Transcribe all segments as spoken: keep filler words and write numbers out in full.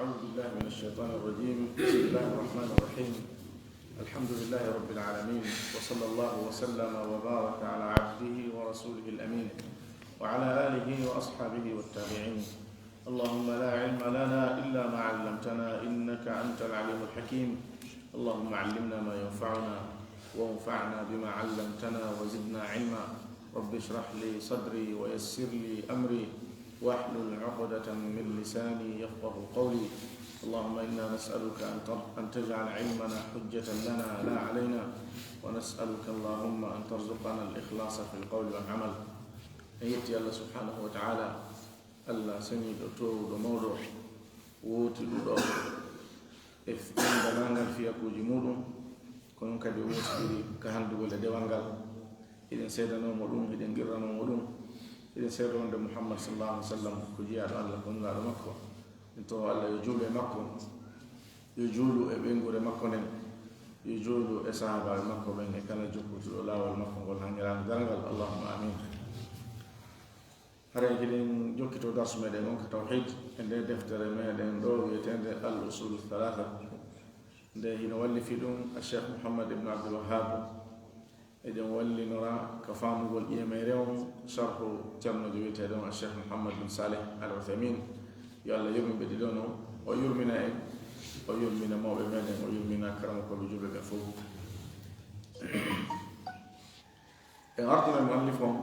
أعوذ بالله من الشيطان الرجيم. بسم الله الرحمن الرحيم. الحمد لله رب العالمين، وصلى الله وسلم وبارك على عبده ورسوله الأمين، وعلى آله وأصحابه والتابعين. اللهم لا علم لنا إلا ما علمتنا، إنك أنت العليم الحكيم. اللهم علمنا ما ينفعنا، وانفعنا بما علمتنا، وزدنا علما. رب اشرح لي صدري، ويسر لي أمري، واحلل عقدة من لساني يفقه قولي. اللهم إنا نسألك أن تر-، أن تجعل علمنا حجة لنا لا علينا، ونسألك اللهم أن ترزقنا الإخلاص في القول والعمل. En yetti Allah subhanahu wa ta'ala, Allah seniiɗo, toowuɗo, mawɗo, wootiɗuɗo e dendaangal fiyakuuji muuɗum, ko noon kadi o wootidiri ka hanndugol e dewal ngal. Hiɗen seedanoo mo ɗum, hiɗen qirranoo mo ɗum, hiɗen seeda wonde Muhammad sallallahu alaihi wa sallam ko jiyaaɗo Allah, ko nulaaɗo makko. En to Allah yo juulu e makko, yo juulu e ɓeynguure makko nden, yo juulu e sahaabaaɓe makko ɓen e kala jokkutuɗo laawol makko ngol haa ñalande darngal. Allahumma amin. Haray hiɗen jokkito darsu meɗen on ka tawhid e nde deftere meɗen ɗo wiyeteende Al Usulu Thalatha. Nde hino wallifi ɗum Cheikh Muhammad ibn Abdul Wahhab. Eɗen wallinora ka faamugol ƴeemeere on, sharhu Ceerno jo wiyeteeɗo on Cheikh Muhammad bin Saleh Al Uthaymin. Yo Allah yurmin ɓe ɗiɗo no o yurmina en, o yurmina mawɓe meɗen, o yurmina karamokooɓe julɓe ɓe fof. En artuno e muallif on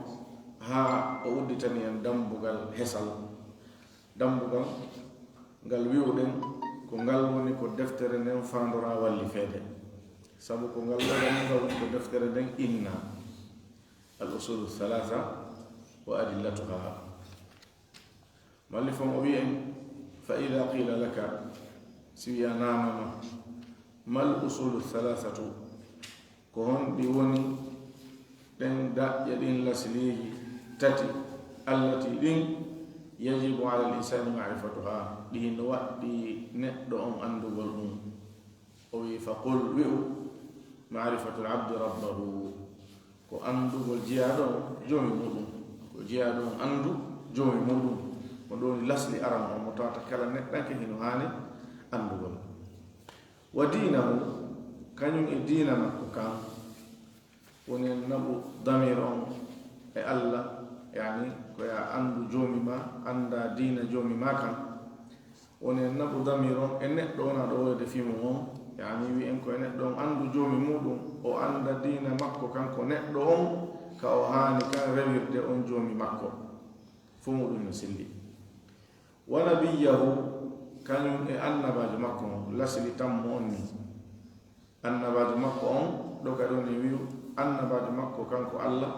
haa o udditani en dambugal hesal. Dambugal ngal wi'uɗen ko ngal woni ko deftere nden faandoraa wallifeede. Sabu ko ngal woni ngal woni ko deftere nden inna. Al usulu thalatha wa adillatuha. Muallif on o wi'i en, fa idha qila laka, si wi'anaama ma, mal usulu thalathatu, ko honɗi woni ɗen daƴƴe ɗin lasiliiji tati, allati ɗin yajibu ala al insani ma'rifatuha, ɗi hino waɗɗi neɗɗo on anndugol ɗum. O wi'i, fa qul, wi'u, ma'rifatul abdi rabbahu, ko anndugol jiyaaɗo on joomi muɗum. Ko jiyaaɗo on anndu joomi muɗum. Ko ɗum woni lasli arano on mo tawata kala neɗɗanke hino haani anndugol. Wa diinahu, kañum e diina makko kan. Woni en naɓu damir on e Allah, yani ko ya anndu joomi ma, annda diina joomi ma kan. Woni en naɓu damir on e neɗɗo wona ɗo woyde fii mum on, yani wi'en ko e neɗɗo on anndu joomi muɗum, o annda diina makko kanko neɗɗo on, ka o haani kan rewirde on joomi makko. Fo muɗum no selli. Wa nabiyyahu, kañum e annabaajo makko on, lasli tammo on ni. Annabaajo makko on, ɗo kadi woni wi'u, annabaajo makko kanko Allah,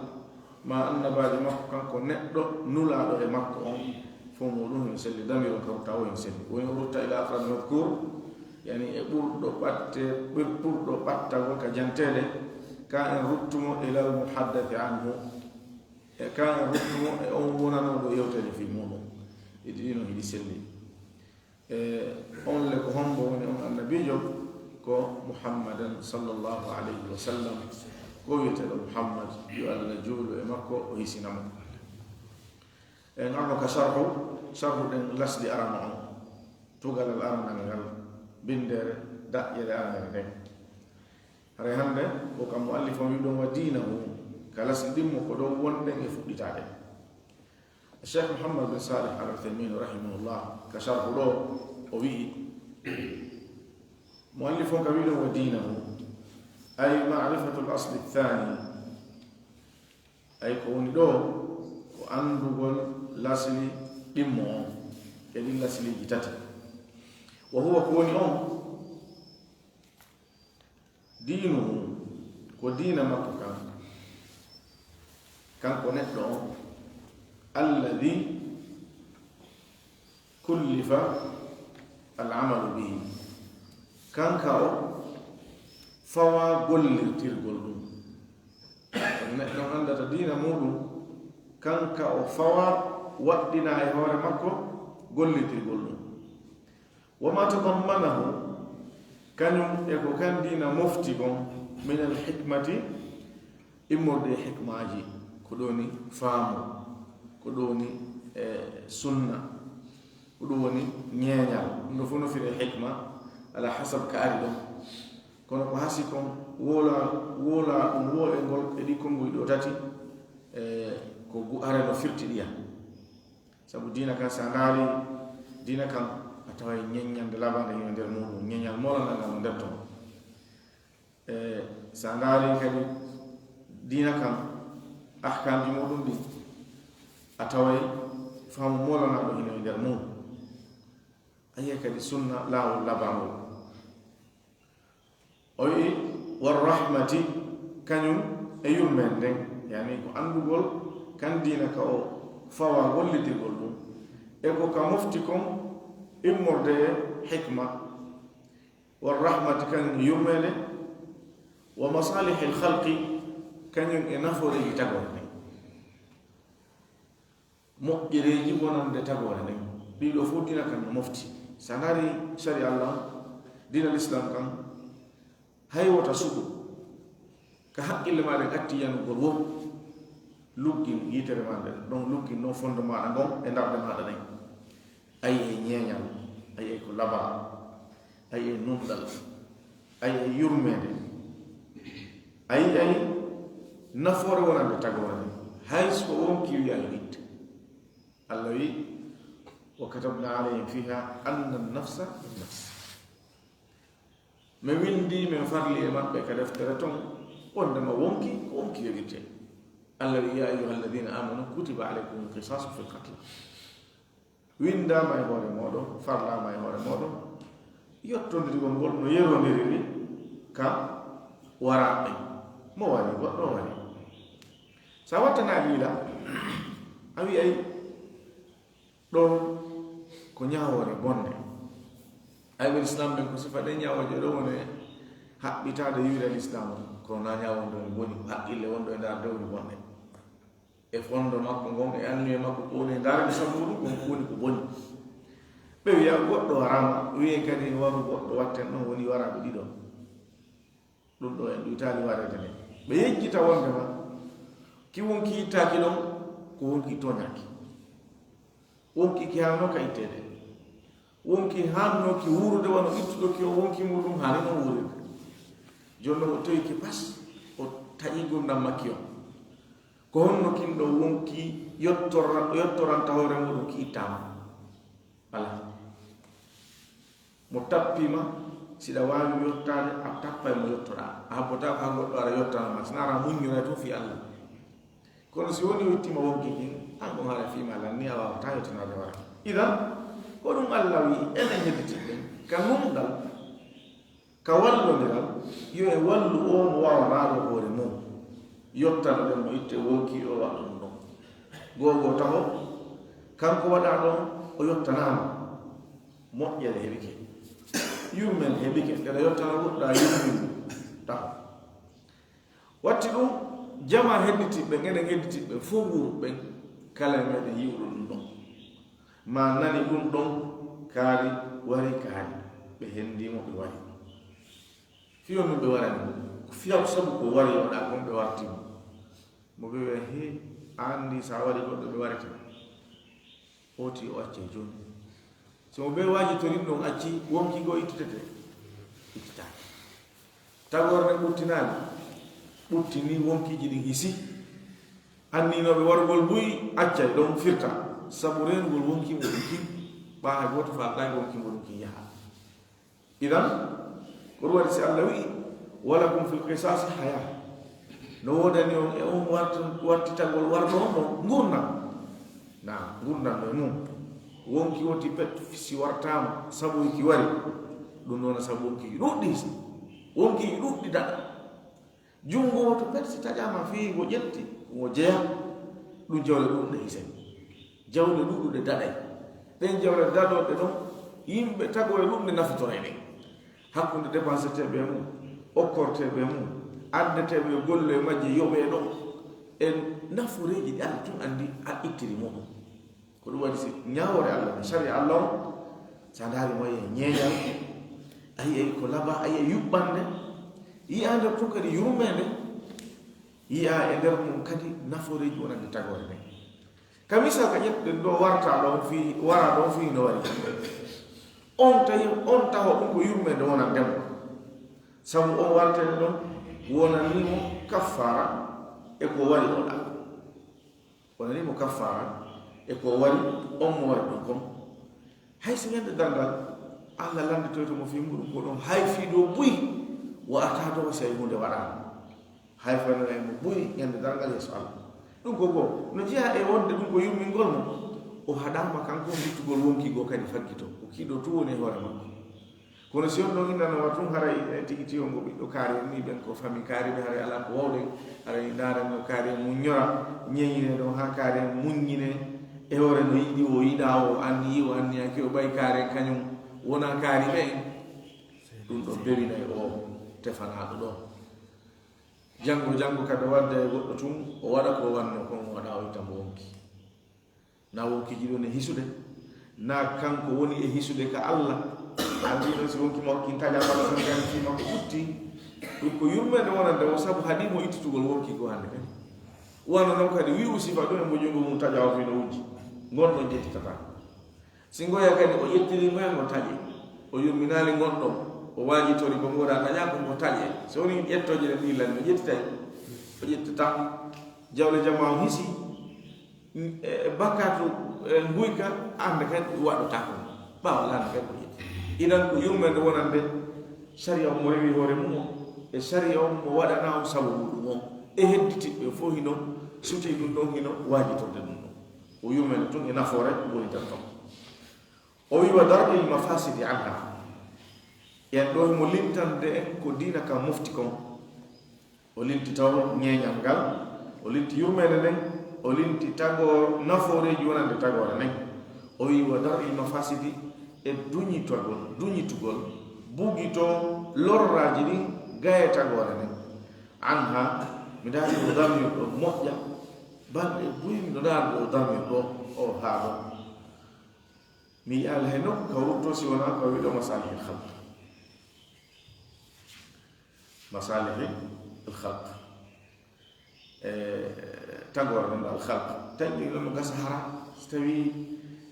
ma annabaajo makko kanko neɗɗo nulaaɗo e makko on, fo muɗum hino selli, damir on ka rutta o hino selli. Woni o rutta ila aqrab madhkur, yani e ɓurɗo ɓatte-, ɓur-, ɓurɗo ɓattagol ka janteede, ka en ruttumo ilal muhaddathi anhu. E ka en ruttumo e on wonanooɗo yewteede fii muɗum. Ɗiɗi ɗin no hiɗi selli. E on le ko hombo woni on annabiijo? Ko Muhammadan sallallahu alayhi wa sallam. Ko wi'eteeɗo Muhammad, yo Allah juulu e makko, o hisina mo. En arno ka sharhu, sharhu ɗen lasli arano on. Tugalal aranal ngal, binndere, daƴƴere aranere nden. Haray hannde ko ka muallif on wi'uɗon wa diinahu, ka lasli ɗin mo ko ɗon wonɗen e fuɗɗitaade. Cheikh Muhammad bin Salih Al Uthaymin rahimahullah ka sharhu ɗo o wi'i, muallif on ka wi'uɗon wa diinahu, ay ma'rifatul asli thani, ay ko woni ɗo ko anndugol lasli ɗimmo on, e ɗin lasliiji tati. Wa huwa, ko woni on, diinuhu, ko diina makko kan, kanko neɗɗo on, alladhi kullifa al amalu bihi, kanka o fawa gollirtirgol ɗum. Kono neɗɗo on anndata diina muɗum, kanka o fawa waɗɗina e hoore makko gollirtirgol ɗum. Wa ma tadammanahu, kañum e ko kan diina mofti kon, min al hikmati, immorde e hikmaaji, ko ɗoni faamu, ko ɗoni e sunna. Ko ɗum woni ñeeñal. Ɗum ɗo fof no firi hikma, ala hasab ka ari ɗon. Kono ko hasi kon, woola, woola ɗum wooɗe ngol e ɗi konnguɗi ɗo tati, e ko gu-, are no firti ɗiya. Sabu diina kan, sa ndaari diina kan, a taway ñeññande labande hino nder muɗum, ñeñal molanangal no nder ton. E sa ndaari kadi diina kan, ahkamji muɗum ɗin, a taway faamu molanaɗo hino e nder mum. A yi'ay kadi sunna laawol labangol. O wi'i, "Warrahmati," kañum e yurmeende nden, yani ko anndugol kan diina ka o fawa gollitirgol ɗum, e ko ka mofti kon immorde e hikma. "Warrahmati," kañum e yurmeende, "wa masalihil khalqi," kañum e nafooreeji tagoore nden. Moƴƴereeji wonande tagoore nden. Ɗiɗo fof diina kan no mofti. Sa ndaari sariya Allah on, diina l'islam kan, hay wota suɓu ka haqqille maaɗa atti yanugol wo luggin yitere maaɗa nden, ɗon luggin non fondo maaɗa ngon e ndarde maaɗa nden. Ayi e ñeeñal, ayi e ko labaa, ayi e nunɗal, ayi e yurmeende, ayi, ayi nafoore wonande tagoore nden. Hay so ko wonki wiya yo itte. Allah wi, "Wa katabna alayhim fiha anna nafsa bin nafs." Mi windi, min farli e maɓɓe ka deftere ton, wondema wonki, ko wonki yoɓirte. Allah wi, "Ya ayyuha alladhina amanu kutiba alaykumul qisasu fil qatl." Windaama e hoore mooɗon, farlaama e hoore mooɗon, yottondirgol ngol no yerondiriri ka waraaɓe. Mo wari, goɗɗo wari. Sa wattana liila, a wi'ay, ɗo ko ñaawoore bonde. Ayɓe l'islam ɓen ko sifa ɗen ñaawooje ɗo woni haɓɓitaade yuyre l'islam on. Kono na ñaawoore woni boni, ko haqqille wonɗo e nder dewri bonde. E fondo makko ngon, e anniye makko ko woni e ndaarde sabu ɗum, kon ko woni ko boni. Ɓe wiya goɗɗo waraama, wiye kadi waru goɗɗo watten ɗon woni waraaɓe ɗiɗo. Ɗum ɗo en ɗuytaali wareede nde. Ɓe yejjita wondema ki wonki ittaaki ɗon, ko wonki tooñaaki. Wonki ki haanno ka itteede. Wonki haanno ki wuurude wano ittuɗo ki o wonki muɗum haani non wuurirde. Jooni non o toyi ki pas, o taƴi gurdam makki on. Ko honno kin ɗo wonki yottora-, yottoranta hoore muɗum ki ittaama? Alaa. Mo tappiima, siɗa waawi yottaade, a tappay mo yottoɗaa. A habbotaako haa goɗɗo ara yottana ma, sina ara muññoray tun fii Allah. Kono si woni o ittiima wonki kin, an ɗum haala fii ma lanni, a waawataa yottanaade wara. Idan, ko ɗum Allah wi'i, enen hedditiiɓe, ka nunɗal, ka wallondiral, yo en wallu oo mo waawanaaɗo hoore mum. Yottano ɗen mo itte wonki o waɗa ɗum ɗon. Goo goo taho, kanko waɗaa ɗon, o yottanaama. Moƴƴere heɓike. Yurmel heɓike, nde ɗa yottana goɗɗo, a yurmini mo. Taho. Watti ɗum, jamaa hedditiiɓe, enen hedditiiɓe, fof nguuru ɓen, kala e meɗen yi'uɗo ɗum ɗon. Ma nani ɗum ɗon, kaari, wari, kaari. Ɓe henndii mo, ɓe wari. Fii on ɗum ɓe warani mo. Ko fiya ko sabu ko wari o ɗa kon ɓe warti mo. Mo ɓe wi'a, "He, a anndi sa wari goɗɗo ɓe warete." Oti o acce jooni. So mo ɓe waaji to ɗin ɗon acci, wonki goo ittitete? Ittitaaki. Tagoore ɓuttinaali. Ɓuttini wonkiiji ɗin hisi. Anninooɓe warugol buy accay ɗon firta. Sabu reenugol wonki mo ɗum kin. Ɓaawo hay gooto faaltaaki wonki mo ɗum kin yaha. Idan, ko ɗum waɗi si Allah wi'i, "Walakum fil qisasi haya." No woodani on e on wartu-, wattitagol warɗo on ɗon ngurndan. Na, ngurndan no e mum. Wonki woti pet si wartaama, sabu ki wari. Ɗum noon sabu wonki ɗuɗɗi. Wonki ɗuɗɗi daɗa. Junngo woto pet si taƴaama fii ngo ƴetti, ngo jeya, ɗum jawle ɗuuɗuɗe hisay. Jawle ɗuuɗuɗe daɗay. Ɗen jawle daɗooɗe ɗon, yimɓe tagoore ɗuuɗuɗe nafitoray ɗen. Hakkunde dépenseteeɓe e mum, okkorteeɓe e mum, addeteeɓe yo gollu e majje yoɓee ɗon. E nafooreeji ɗi Allah tun anndi a ittiri muɗum. Ko ɗum waɗi si ñaawoore Allah nde, sariya Allah on, sa ndaari mo e ñeeñal, a yi'ay ko laba, a yi'ay yuɓɓande, yi'a nder tun kadi yurmeende, yi'a e nder mum kadi nafooreeji wonande tagoore nden. Ka misal ka ƴettuɗen ɗo warta ɗon fii, wara ɗon fii no wari. On tawi, on taho ɗum ko yurmeende wonande mo. Sabu on wartani ɗon wonani mo kaffaara e ko wari on ɗa. Wonani mo kaffaara e ko wari on mo wari ɗum kon. Hay si ñande darngal Allah lannditoyto mo fii muɗum ko ɗon hay fii ɗo buy, wa ata ɗo si ay huunde waɗaama. Hay fayno e mo buy ñande darngal yeeso Allah. Ɗum ko goo, no jeyaa e wonde ɗum ko yummingol mo, o haɗaama kanko wittugol wonkii goo kadi faggito. O kiiɗo tun woni e hoore makko. Kono si on ɗon innanoma tun haray e tigi tiyo ngo ɓiɗɗo kaari en ni ɓen ko fami kaari ɓe haray alaa ko wawɗen, haray ndaaren no kaari en muññora, ñeñine ɗon haa kaari en muññine e hoore no yiɗi o yiɗa o anniyi o anniyaki o ɓay kaari en kañum wona kaari ɓe en. Ɗum ɗon bewinay o tefanaaɗo ɗon. Janngo, janngo kadi o wadda e goɗɗo tun, o waɗa ko o wanno kon, o waɗa o itta mo wonki. Na wonkiji ɗon e hisude, na kanko woni e hisude ka Allah. Anndi ɗon si wonki makko kin taƴa walla tan janngo fii makko ɓutti. Ɗum ko yurmeende wonande o sabu haɗi mo ittitugol wonki goo hannde kadi. Wano non kadi wi'u sifa ɗum e mo junngo mum taƴa o fii no wujji. Ngon ɗon ƴettitata. Si ngoya kadi o ƴettiri ngoya ngo taƴe, o yurminaali ngon ɗon, o waajitori ko ngo waɗa taƴa ko ngo taƴe. So woni ƴettooje ɗen ɗi lanni, o ƴettitay. O ƴettata jawle jamaa o hisi, e, e bakkatu, e, nguyka, annda kadi waɗata ko. Ɓaawo laana kadi ko ƴetti. Idan ko yurmeende wonande sariya on mo rewi hoore mum o, e sariya on mo waɗana on sabu muɗum on. E hedditiɓɓe fof hino suti ɗum ɗon, hino waajitorde ɗum ɗon. O yurmeende tun e nafoore woni tan ton. O wi: "Wa dar'il mafasidi anha." En ɗo himo lintande en ko diina ka mofti kon. O linti taw ñeeñal ngal, o linti yurmeende nden, o linti tago-, nafooreeji wonande tagoore nden. O wi: "Wa dar'il mafasidi", e duñitagol, duñitugol, bugito lorraaji ɗin gaye tagoore nden. Anha, mi daari o damir ɗo moƴƴa, balɗe buy miɗo daari ɗo damir ɗo, o haa ɗo. Mi yi'aali hay nokku ka wurto si wonaa ko wi'ɗo masalihil khalq. Masalihil khalq. E, tagoore non al khalq. Tawi ɗum no gasa hara. Si tawi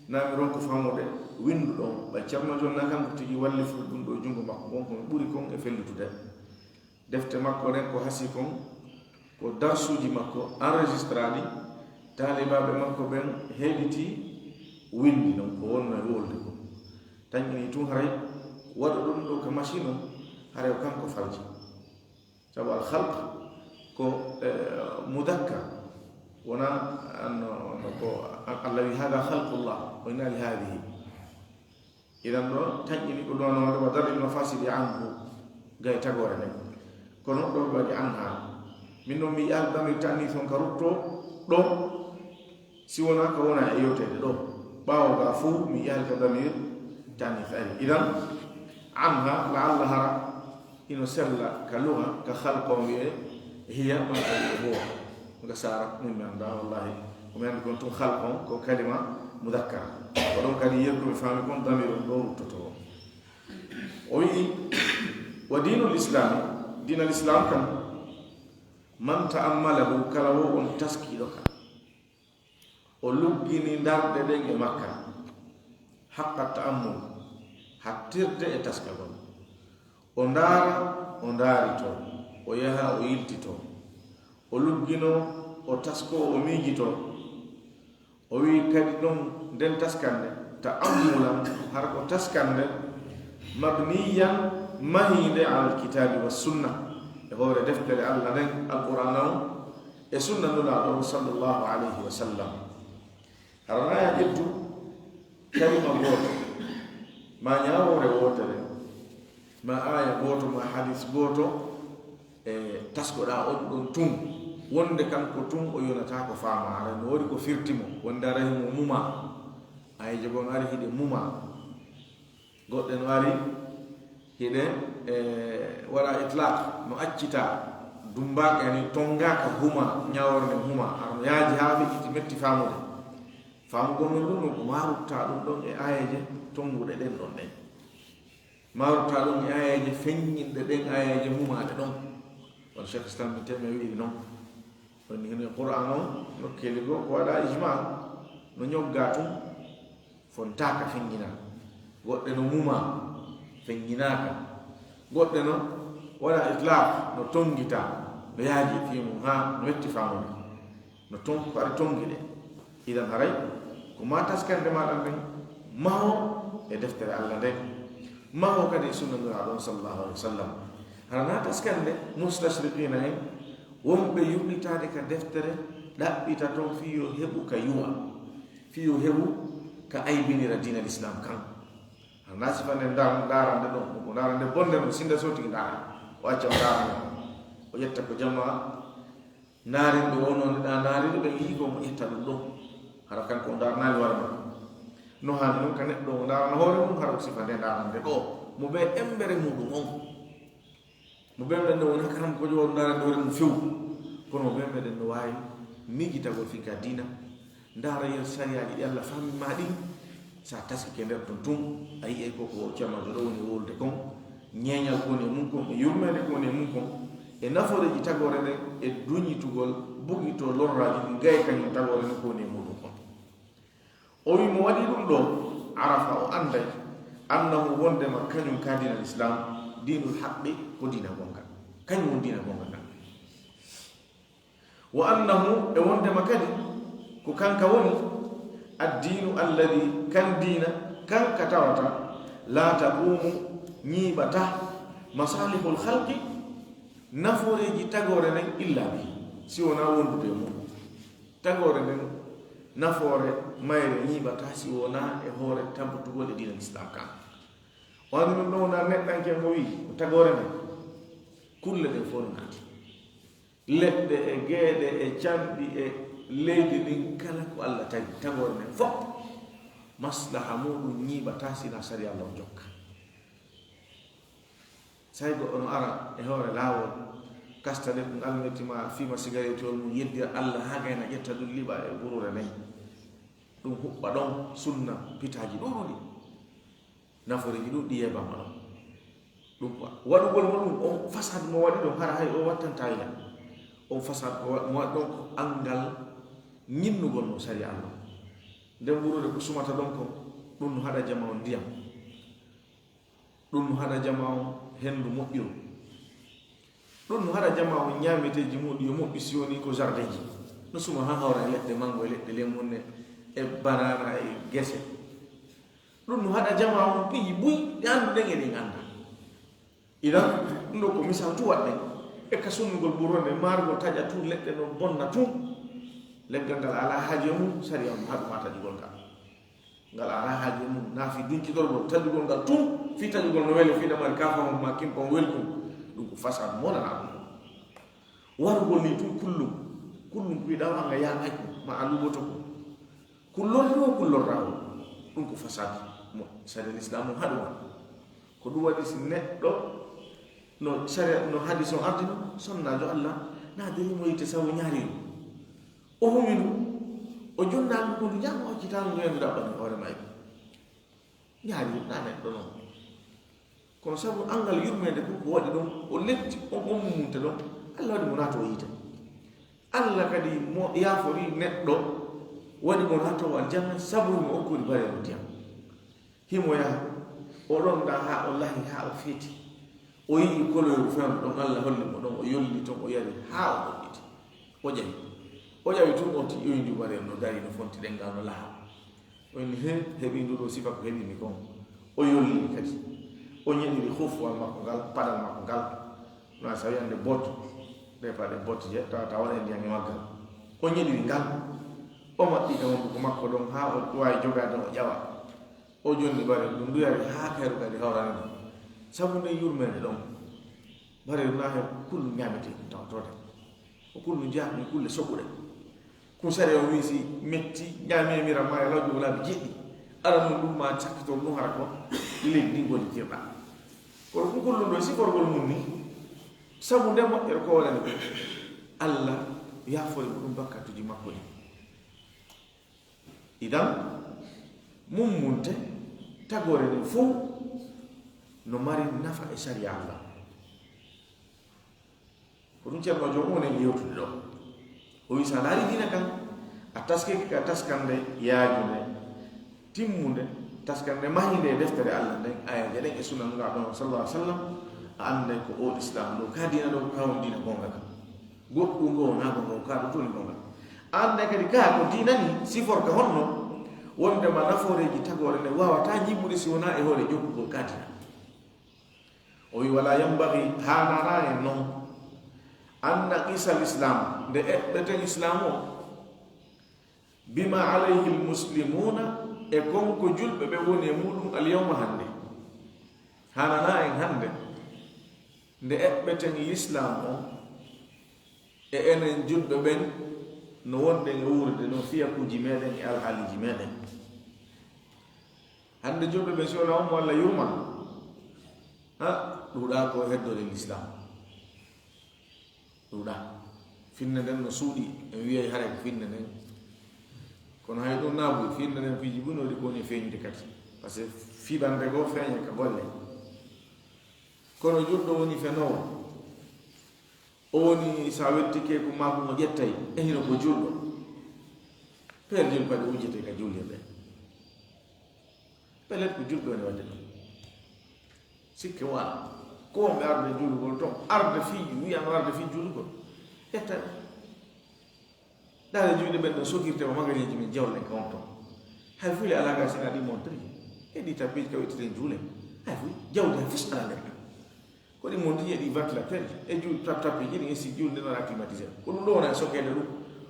na mi ronko faamude, winndu ɗon. Ɓay Ceerno Jon na kanko tigi walli fuɗi ɗum ɗo junngo makko ngon, ko mi ɓuri kon e fellitude. Defte makko ɗen ko hasi kon, ko darsuuji makko enregistraaɗi, taalibaaɓe makko ɓen heɗiti, winndi non ko wonno e wolde ko. Tañƴini tun haray waɗo ɗum ɗo ka machine on, haray ko kanko falji. Sabu al khalq ko, eh, mudakkar, wona no, no ko Allah wi: "Hada khalqullah, wa inna li hadihi." Idan ɗo taƴƴini ko ɗon wonde wa dar'il mafasidi anhu, gay tagoore nden. Kono ɗo waɗi anha. Min ɗon mi yi'aali damir ta'nis on ka rutto ɗo, si wona ka wona e yewteede ɗo. Ɓaawo ga fof mi yi'aali ka damir ta'nis ari. Idan anha la'alla hara hino sella ka lugha, ka khalq on wi'e hiya, ma ka wi'e huwa. Nga sara, min mi annda, wallahi. Ko mi anndi kon tun khalq on, ko kalima mudakkara. Ko ɗon kadi yeru ko mi faami kon, damir on ɗo ruttoto. O wi'i, wa diinul islami, diina l'islam kan, man ta'ammalahu, kala wo on taskiiɗo ka. O luggini ndarɗe ɗen e makka, haqqa ta'ammul, hattirde e taskagol. O ndaara, o ndaarito, o yaha, o yiltito. O luggino, o tasko, o miijito. O wi'i kadi ɗon nden taskande, ta'ammulan, har ko taskande, mabniyan, mahiinde alal kitaabi wa sunna, e hoore deftere Allah nden, Alqur'aana on, e sunna Nulaaɗo on, sallallahu alayhi wa sallam. Hara na ya ƴettu kalima gooto, ma ñaawoore wootere, ma aaya gooto, ma hadis gooto, e taskoɗaa on ɗon tun, wonde kanko tun o yonataako faamaare, no woni ko firti mo, wonde ara himo muma. Aayeeje goo no ari hiɗe muma. Goɗɗe no ari hiɗe, e, waɗa itlaq, no accita, dumbaaka, yani tongaaka huma, ñaawoore nden huma, ara no yaaji haa feƴƴiti metti faamude. Faamugol non ɗum no ko maarutta ɗum ɗon e aayeeje tonguɗe ɗen ɗon ɗen. Maarutta ɗum e aayeeje feññinɗe ɗen, aayeeje mumaaɗe ɗon. Kono Cheikh Islam Ibn Taymiyya wi'iri non. Woni hino e Qur'aan on, nokkeeli goo ko waɗa ijma. No ñogga tun, fontaaka, feññinaaka. Goɗɗe no muma, feññinaaka. Goɗɗe no waɗa itlaq, no tongita, no yaaji fii mum haa no wetti faamude. No ton, ko aɗa tongi ɗe. Idan haray, ko ma taskande ma ɗan ɗen, maho e deftere Allah nden. Maho kadi e sunna Nulaaɗo on sallallahu alaihi wa sallam. Hara na taskande mustashriqina en, wonɓe yurlitaade ka deftere, ɗaɓɓita ton fii yo heɓu ka yuwa, fii yo heɓu ka aybinira diina Lislaam kan. Hara na sifa nde nda-, ndaarande ɗon, ko ndaarande bonde ɗon, sinda soti ndaara. O acca o ndaarande, o ƴetta ko jamaa naarinɓe wonoo nde ɗa naariri ɓen yi'i ko mo ƴetta ɗum ɗon. Hara kanko o ndaaranaali wara makko. No haani non ka neɗɗo o ndaarana hoore mum, hara o sifa nde ndaarande ɗo. Mo ɓe embere muɗum on. Mo ɓe meɗen no wona kanam ko jowo ndaarande hoore mum few. Kono mo ɓe meɗen no waawi miijitagol fii ka diina. Ndaara yer sariyaaji ɗi Allah fahmi ma ɗin. Sa taskike nder ton tun, a yi'ay ko ko ceernoojo ɗo woni wowlude kon, ñeeñal ko woni e mum kon, e yurmeende ko woni e mum kon, e nafooreeji tagoore nden, e duñitugol, bugitoo lorraaji ɗin, gay kañum tagoore nden ko woni e muɗum kon. O wi mo waɗi ɗum ɗo, arafa, o anday, annahu, wondema kañum ka diina Lislaam, diinul haqqi, ko diina gonga. Kañum woni diina gonga kan. Wa annahu, e wondema kadi ko kanka woni addiinu alladi, kan diina, kanka tawata la taqumu, ñiiɓata, masalihul khalqi, nafooreeji tagoore nden, illa bihi, si wonaa wondude e mum. Tagoore nden, nafoore mayre ñiiɓata si wonaa e hoore tabbatugol e diina Lislaam kan. O anndi ɗum ɗon wonaa neɗɗanke mo wi'i ko tagoore nden, kulle ɗen fof no naati. Leɗɗe e geeɗe e canɗi e leydi ndin kala ko Allah tagi, tagoore nden fof, maslaha muɗum ñiiɓata sina sariya Allah o jokka. Say goɗɗo no ara e hoore laawol, kasta leɗɗum almetti ma, fiima sigaretiyol mum, yeddira Allah, haa gayna ƴetta ɗum liɓa e buruure nden. Ɗum huɓɓa ɗon sunna pitaaji ɗuuɗuɗi. Nafooreeji ɗuuɗi yeebaama ɗon. Ɗum ko waɗugol mo ɗum, on fasad mo waɗi ɗon, hara hay o wattantaa ila. On fasad ko wa-, mo waɗi ɗon ko anngal ñinnugol mo sariya Allah. Nden ɓurude ko sumata ɗon kon, ɗum no haɗa jama on ndiyam. Ɗum no haɗa jama on henndu moƴƴuru. Ɗum no haɗa jama on ñaameteeji muɗum yo moƴƴu si wonii ko jardinji. No suma haa hawra e leɗɗe mango, e leɗɗe lemun, e banana, e gese. Ɗum no haɗa jama on piiji buy ɗi annduɗen e ɗi en anndaa. Idan, ɗum ɗo ko misal tun waɗɗen. E ka sunnugol ɓuronde, maarugol taƴa tun, leɗɗe no bonna tun. Leggal ngal alaa haaji e mum, sariya on haɗu ma taƴugol ngal. Ngal alaa haaji e mum, na fii duñcitorgol, taƴugol ngal tun, fii taƴugol no wele, fii ɗamari kaafahun ma kimpa on welkun. Ɗum ko fasad mo wonanaa ɗum. Warugol ni tun kullum, kullum ko wiɗaa anga yaŋay ko, ma a luɓoto ko. Kullorri o kullorraa o. Ɗum ko fasad mo sariya Lislaam on haɗu ma. Ko ɗum waɗi si neɗɗo no sariya, no hadiis on ardino, sonnaajo Allah, na deli mo yiite sabu ñaari ɗum. O humi ɗum, o jonnaa ɗum ko ndu ñaama, o accitaano ndu, e ndu ɗaɓɓani hoore ma e ɗum. Ñaari ɗum na neɗɗo non. Kono sabu anngal yurmeende kon ko waɗi ɗon, o letti on, on mummunte ɗon, Allah waɗi mo naatoo yiite. Allah kadi mo yaafori neɗɗo, waɗi mo naatoo aljanna, sabu mo okkori bareeru ndiyam. Himo yaha, o ɗon ɗa haa o lahi, haa o feeti. O yi'i koloyru fewndo ɗon, Allah holli mo ɗon, o yolli ton, o yari haa o ɗoɗɗiti. O ƴawi. O ƴawi tun, o ti-, ƴoyndi bareeru no dari, no fonti ɗemngal, no laha. O inni, "He, heɓi ndu ɗo sifa ko heɓi mi kon." O yolli kadi. O ñeɗiri hufuwal makko ngal, paɗal makko ngal. No a sawi ande bot, ɗe paɗe bot je, tawa, tawa waɗa ndiyam e maggal. O ñeɗiri ngal. O maɓɓi ka hunduko makko ɗon haa o waawi jogaade, o ƴawa. O jonni bare ɗum, ndu yari haa kayru kadi hawrani ɗum. Sabu nden yurmeende ɗon. Bare ɗum na he kullu ñaametee ɗum tawtoode. Ko kullu jahmi kulle soɓuɗe. Kun sariya o wi'i si metti, ñaami e mira ma e lawƴu laabi jeɗɗi. Aran ɗum ma sakkitol ɗum hara ko leydi ndi ngoni kirɗa. Kono kun kullum ɗo siforgol mum ni, sabu nde moƴƴere ko wonani ko. Allah yaafori mo ɗum bakkatuji makko ɗi. Idan, mummunte, tagoore nden fow no mari nafa e sariya Allah. Ko ɗum Ceerno Joom woni e yewtude ɗo. O wi, so a laari diina kan, A taskike ka taskande yaajunde, timmunde, taskande mahinde e deftere Allah nden, aayeeje ɗen e sunna Nulaaɗo on, sallallahu alaihi wasallam, a annday ko o Islam ɗo, ka diina ɗo, ka won diina gonga ka. Goɗɗum ngo wonaa gonga, ka ɗo toni gonga. A annday kadi ka ko diina ni, siforka honno, wonde ma nafooreeji tagoore nde waawataa ñiɓɓude si wonaa e hoore jokkugol ka diina. O wi, "Wala yambagi, haananaa en non, an naqisa l-Islam, nde eɓɓeten Islam o, bima alayhi l-muslimuna, e kon ko julɓe ɓe woni e muɗum al-yawma hannde." Haananaa en hannde, nde eɓɓeten l'Islam o, e enen julɓe ɓen, no wonɗen e wuurde, no fiyakuuji meɗen e alhaaliiji meɗen. Hannde julɓe ɓen, si wona on mo Allah yurma, ha, ɗuuɗaa ko heddore l'Islam. Ɗuuɗaa. Finne nden no suuɗi, en wiyay haray ko finne nden. Kono hay ɗum naabuy, finne nden piiji buy no waɗi ko woni e feeñude kadi. Par ce que fiɓande goo feeña ka golle. Kono julɗo woni fenoowo. O woni, sa wettike ko makko mo ƴettay, e hino ko julɗo. Peel jul paɗe wujjete ka juulirde. Pellet ko julɓe woni waɗde ɗum. Sikke wala. Ko wonɓe arde juulugol ton, arde fii, wiya no arde fii juulugol. Ƴetta. Ndaare juuɗe ɓen ɗon sokirte mo magasinji men jawle ɗen ka on ton. Hay fuu le alaa ga sina ɗi montre. E ɗi tappeji ka wettiten juule. Hay fuu jawdi hay fus alaa nder ɗum. Ko ɗi montre e ɗi ventilateur e juul tap-, tappeji ɗin e si juulde no waɗa climatiseur. Ko ɗum ɗo wona e sokeede ɗum.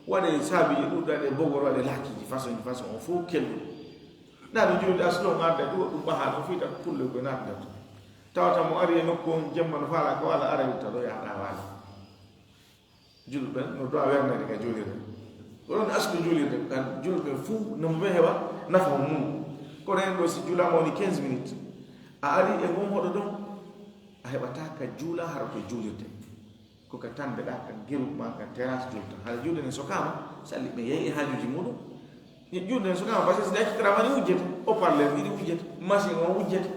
Waɗe saabiiji ɗuɗɗi, waɗe bogol, waɗe laakiji façon ji façon on fof kelɗum. Ndaare juuɗe aslo on arda ɗum ɗum ɓaha ɗon fii tan kulle ko naata nder ton. Tawata mo ari e nokku on jemma no faala ko wala ara yetta ɗo yahɗa wala. Julɓe ɓen no du'a wernede ka juulirde. Ko ɗon asli juulirde, kan julɓe fuu no ɓe heɓa nafa mum. Kono en ɗo si juulaama woni quinze minutes, a ari e ngon hoɗo ɗon, a heɓataa ka juula hara ko juulirde. Ko ka tande ɗa, ka geru ma, ka terrasse juulta. Hara juulde nden sokaama, salli ɓe yehi e haajuuji muɗum. Juulde nden sokaama, parce que si ɗa accitiraama ni wujjete, haut-parleur ɗiɗi wujjete, machine on wujjete.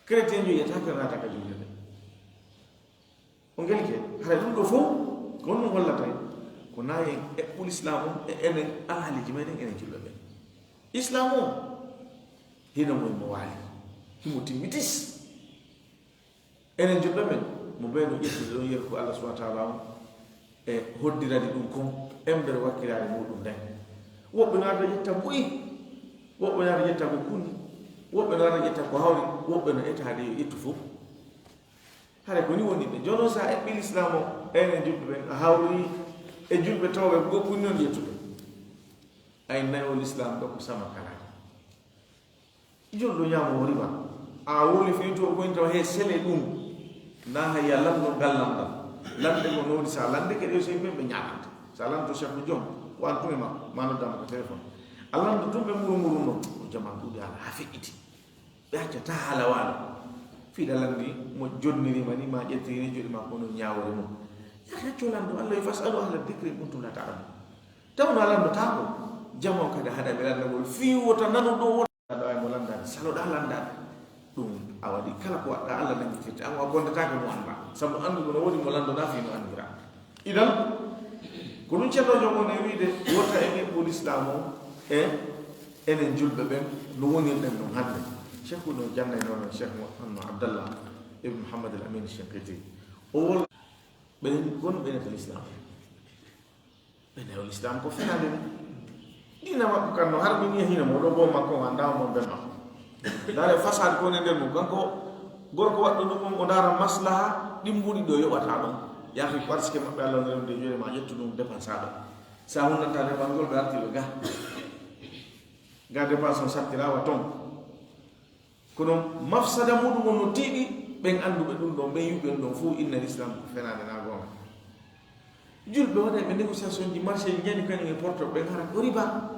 Chrétien jo yiyata ko naata ka juulirde. O ngelke, haray ɗum ɗo fof, ko honɗum hollata en? Ko na en eɓɓul Islam on e enen alhaaliiji meɗen enen julɓe ɓen. Islam o, hino mo mo waali, himo timmitis. Enen julɓe ɓen, mo ɓe no ƴettude ɗon yeru ko Allah subhanahu wa ta'ala on e hoddirani ɗum kon embere wakkiraare muɗum nden. Woɓɓe no arda ƴetta buy, woɓɓe no arda ƴetta ko kuni, woɓɓe no arda ƴetta ko hawri, woɓɓe no etaade yo ƴettu fof. Hare ko ni woni ɓe. Jono sa eɓɓi l'Islam o, enen julɓe ɓen, a hawri e julɓe tawɓe ko kuni non ƴettude. Ay nayo l'Islam ɗo ko sama kala. Julɗo ñaamo o riba. A woli fii to ko inta he sele ɗum. Na hay ya lanno ngal landal. Lande ko nodi sa lande ke ɗe so yimɓe ɓe ñaamata. Sa lanto chef jom, ko an tun e makko, ma noddama ko téléphone. A lando tun ɓe muru muru non, ko jaman ɗuɗe ala ha feƴƴiti. Ɓe accata haala waalo. Fiiɗa lanndi mo jonnirima ni, ma ƴettiri ni joɗi ma kono ñaawore mum. Yata colando Allah, fas'alu ahla dhikri in kuntum la ta'lamun. Tawno a landotaako, jama on kadi haɗa ɓe lanndagol fii wota nanu ɗo wota ɗo ay mo lanndade, saloɗa lanndade. Ɗum a waɗi kala ko waɗɗa Allah nangitirte, an o a gondataake mo annda. Sabu annduɗo no woodi mo lanndona fii no anndira. Idan, ko ɗum ceerno joom on e wiide, wota en eɓɓu l'Islam o e enen julɓe ɓen, no wonirɗen ɗum hannde. Cheikh no jannay noon, Cheikh Muhammad Abdallah ibn Muhammad al Amin Shinqiti. O wol-, ɓen gonɓe ene to l'Islam. Ɓe newol Islam ko fenaande ni. Diina makko kan no harmini e hino mo ɗo goo makko, o anndaa mo ben makko. Ndaare fasaade ko woni e nder mum. Kanko gorko waɗɗo ɗum on, o ndaara maslaha ɗimbuɗi ɗo yoɓata ɗon. Yaafi parce que maɓɓe Allah no remde jooni ma ƴettu ɗum dépense ɗo. Sa hunnanta dépense ngol ɓe arti ɓe ga. Ga dépense on sattirawa ton. Kono mafsada muɗum on no tiiɗi, ɓen annduɓe ɗum ɗon, ɓen yi'uɓe ɗum ɗon fof, inna l'Islam ko fenaande na goonga. Julɓe waɗa ɓe négociation ji marché ji ñani kañum e porto ɓen hara ko riba.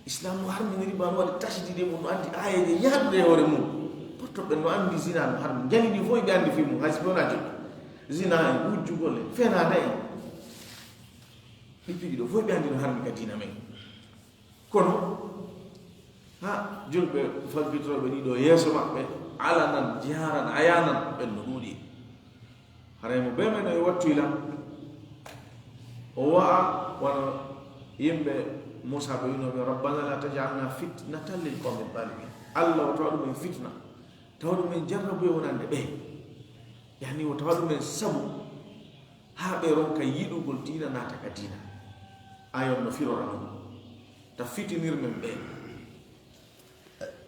Islam no harmini riba, no waɗi tashdide mum, no addi aayeeje ñaaɗuɗe e hoore mum. Porto ɓen no anndi zina no harmi, ñani ɗi fof ɓe anndi fii mum, hay si ɓe wona julɓe. Zina en, wujjugol en, fenaande en. Ɗi piiji ɗo fof ɓe anndi no harmi ka diina men. Kono, ha, julɓe faggitorooɓe ɗiɗo yeeso maɓɓe, alanan, jihaaran, ayanan, ɓen no ɗuuɗi. Haray mo bee men o e wattu ila, o wa'a wano Yimɓe Muusa ɓe wi'unoo ɓe, "Rabbana la taj'alna fitnatan lil qawmi zalimin." Allah, wota waɗu men fitna, tawa ɗum men jarrabuye wonande ɓe. Yani, wota waɗu men sabu haa ɓe ronka yiɗugol diina, naata ka diina. Ayon no firora non. Ta fitinir men ɓe.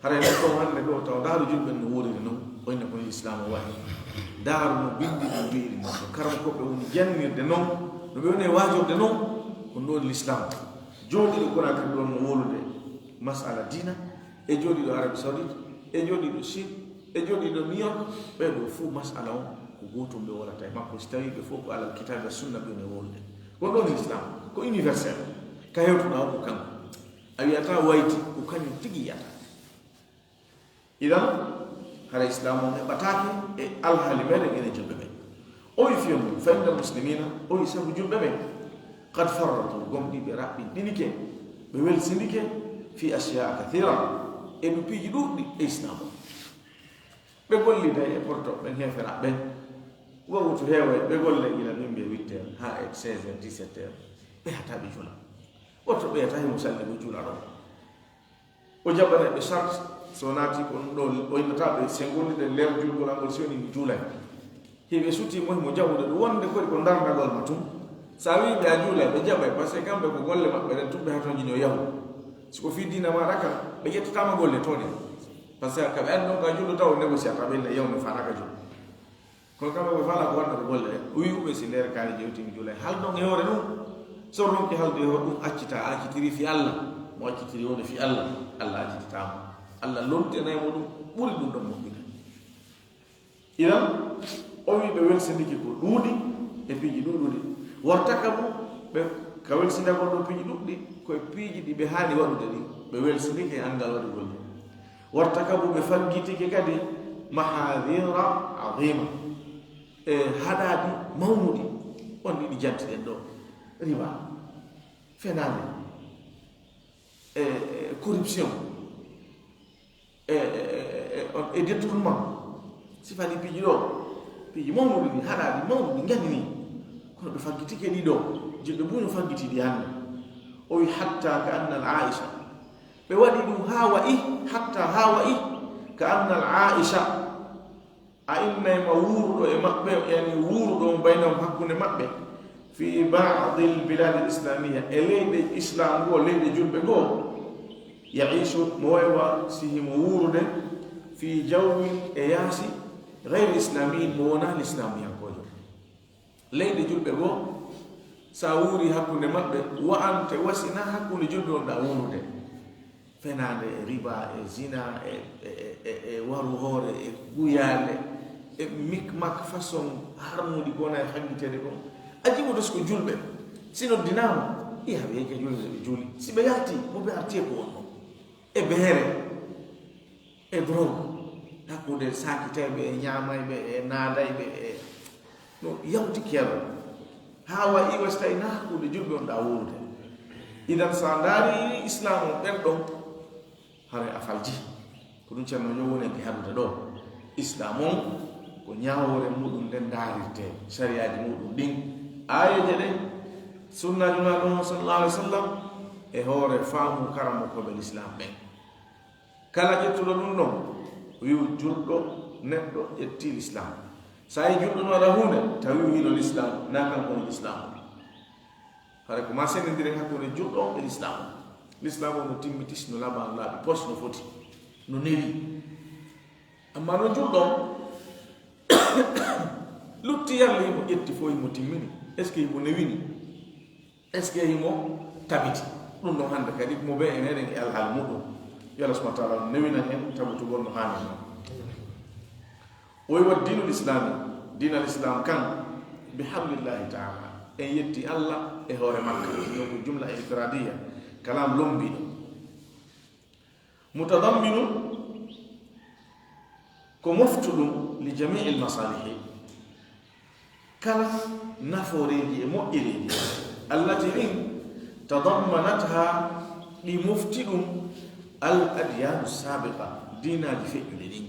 Haray non ɗon hannde ɗo, tawa ndaaru julɓe no wuuriri non, o inna ko ni Lislaamu wa'i. Ndaaru no binndi ɗum wi'iri non, no karamokooɓe woni jannirde non, no ɓe woni e waajorde non, ko ɗum woni Lislaamu. Jooɗiiɗo Conakry ɗon no wowlude masala diina, e jooɗiiɗo Arabie Saoudite, e jooɗiiɗo Chine, e jooɗiiɗo New York, ɓee ɗoo fuu masala on ko gootum ɓe wowlata e makko, si tawii ɓe fof ko alal kitaabi wa sunna ɓe woni e wowlude. Ko ɗum woni Lislaamu, ko universel. Ka hewtuɗaa on ko kanko. A wi'ataa wayti, ko kañum tigi yi'ata. Idan, hara Islaamu on heɓataake e alhaali meɗen enen julɓe ɓen. O wi fiyon mum, fa inna muslimina, o wi sabu julɓe ɓen, qad farratu, gomɗii ɓe raɓɓinɗinike, ɓe welsindike, fi ashiya kathira, e ɗu piiji ɗuuɗɗi e Islaamu. Ɓe golliday e porto ɓen heeferaaɓe ɓen, wawutu heeway, ɓe golle gila min mbiya huit heures haa e seize heures, dix-sept heures, ɓe hata ɓe jula. Woto ɓe yata himo salli ko jula ɗon. O jaɓanay ɓe sart, so naati ko ɗum ɗo, o innata ɓe, si en gollide nder julgol angol, si woni mi juulay. Hiɓe suti mo, himo jaɓude ɗum, wonde kadi ko darndagol ma tun. Sa wii ɓe a juulay, ɓe jaɓay, parce que kamɓe ko golle maɓɓe ɗen tun ɓe hatonjini o yahu. Si ko fii diina maaɗa kan, ɓe ƴettataama golle tooɗe. Parce que ka ɓe anndi on ka julɗo taw o négociata, ɓe inna yahu mi faalaaka julde. Kono kamɓe ɓe faala ko waɗata ko golle ɗen. O wi'i ɓe si nder kaari jewtimi juulay. Hal ɗon e hoore ɗum. So ronki halde e hoore ɗum, accita, a accitiri fi Allah. Mo accitiri woni fi Allah, Allah accititaama. Allah lontinay mo ɗum, ɓuri ɗum ɗon moƴƴude. Idan, o wi'i ɓe welsindiki ko ɗuuɗi e piiji ɗuuɗuɗi. Wartakabu, ɓe ka welsindagol ɗo piiji ɗuuɗɗi, ko e piiji ɗi ɓe haani waɗude ɗi, ɓe welsindiki e anngal waɗugol ɗi. Wartakabu, ɓe faggitike kadi mahadira azima, e haɗaaɗi mawnuɗi, on ɗiɗi jantiɗen ɗo. Riba, fenaande, e, e corruption, e, e, e, e, e détournement. Si faɗi piiji ɗo, piiji mawnuɗi ni, haɗaaɗi mawnuɗi ngani ni. Kono ɓe faggitike ɗi ɗo, julɓe buy no faggiti ɗi hannde. O wi hatta ka annal Aisha. Ɓe waɗi ɗum haa wa'i, hatta haa wa'i, ka annal Aisha. A innay ma wuuruɗo e maɓɓe, yani wuuruɗo on baynahum hakkunde maɓɓe, fi ba'dil biladil islamiyya, e leyɗe Islam goo, leyɗe julɓe goo, ya'ishu, mo waywa si himo wuurude, fi jawwin, e yaasi, gayri islamiyyin, mo wonaa lislaamuyankoojo. Leyɗe julɓe goo, sa wuuri hakkunde maɓɓe, wa'ante wasina hakkunde julɓe on ɗa wuurude. Fenaande e riba e zina e, e, e, e, e waru hoore e guyaale e mikmak façon harmuɗi ko wona e faggiteede kon. A jiwoto si ko julɓe, si noddinaama, iya ɓe yeke julɓe ɓe juuli. Si ɓe yalti, mo ɓe arti e ko wonno. E beere, e drogue, hakkunde saakitayɓe e ñaamayɓe e naadayɓe e no yawti keerol. Haa wayi wa si tawi na hakkunde julɓe on ɗa wuurude. Idan sa ndaari Islam on ɓen ɗon, haray a falji. Ko ɗum Ceerno yo woni e haɗude ɗo. Islam on ko ñaawoore muɗum nden ndaarirte, sariyaaji muɗum ɗin, aayeeje ɗen, sunnaaji Nulaaɗo on sallallahu alaihi wasallam, e hoore faamu karamokooɓe Lislaam ɓen. Kala ƴettuɗo ɗum ɗon, wi'u julɗo neɗɗo ƴetti Lislaam. Sa yi julɗo no waɗa huunde, tawi hino Lislaam, na kanko woni Lislaam. Hara ko ma senndindiren hakkunde julɗo on e Lislaam. Lislaam on no timmiti, no laaɓa, no laaɓi, pos no foti, no newi. Amma no julɗo on, lutti yalla himo ƴetti fof, himo timmini. Est-ce que himo newini? Est-ce que himo tabiti? Ɗum ɗon hannde kadi mo ɓe e meɗen e alhaali muɗum. Yo Allah subhanahu wa ta'ala newinan en tabutugol no haani non. O wi wa diinul islaami, diinal Islaam kan, bihamdillahi ta'ala, en yetti Allah e hoore makka, ɗum ko jumla infiradiya, kalaam lombiiɗo. Mutadamminun, ko moftuɗum, li jami'il masalihi, kala nafooreeji e moƴƴereeji, allati ɗin, tadammanatha, ɗi mofti ɗum, al adyaanu saabiqa, diinaaji feƴƴuɗi ɗin.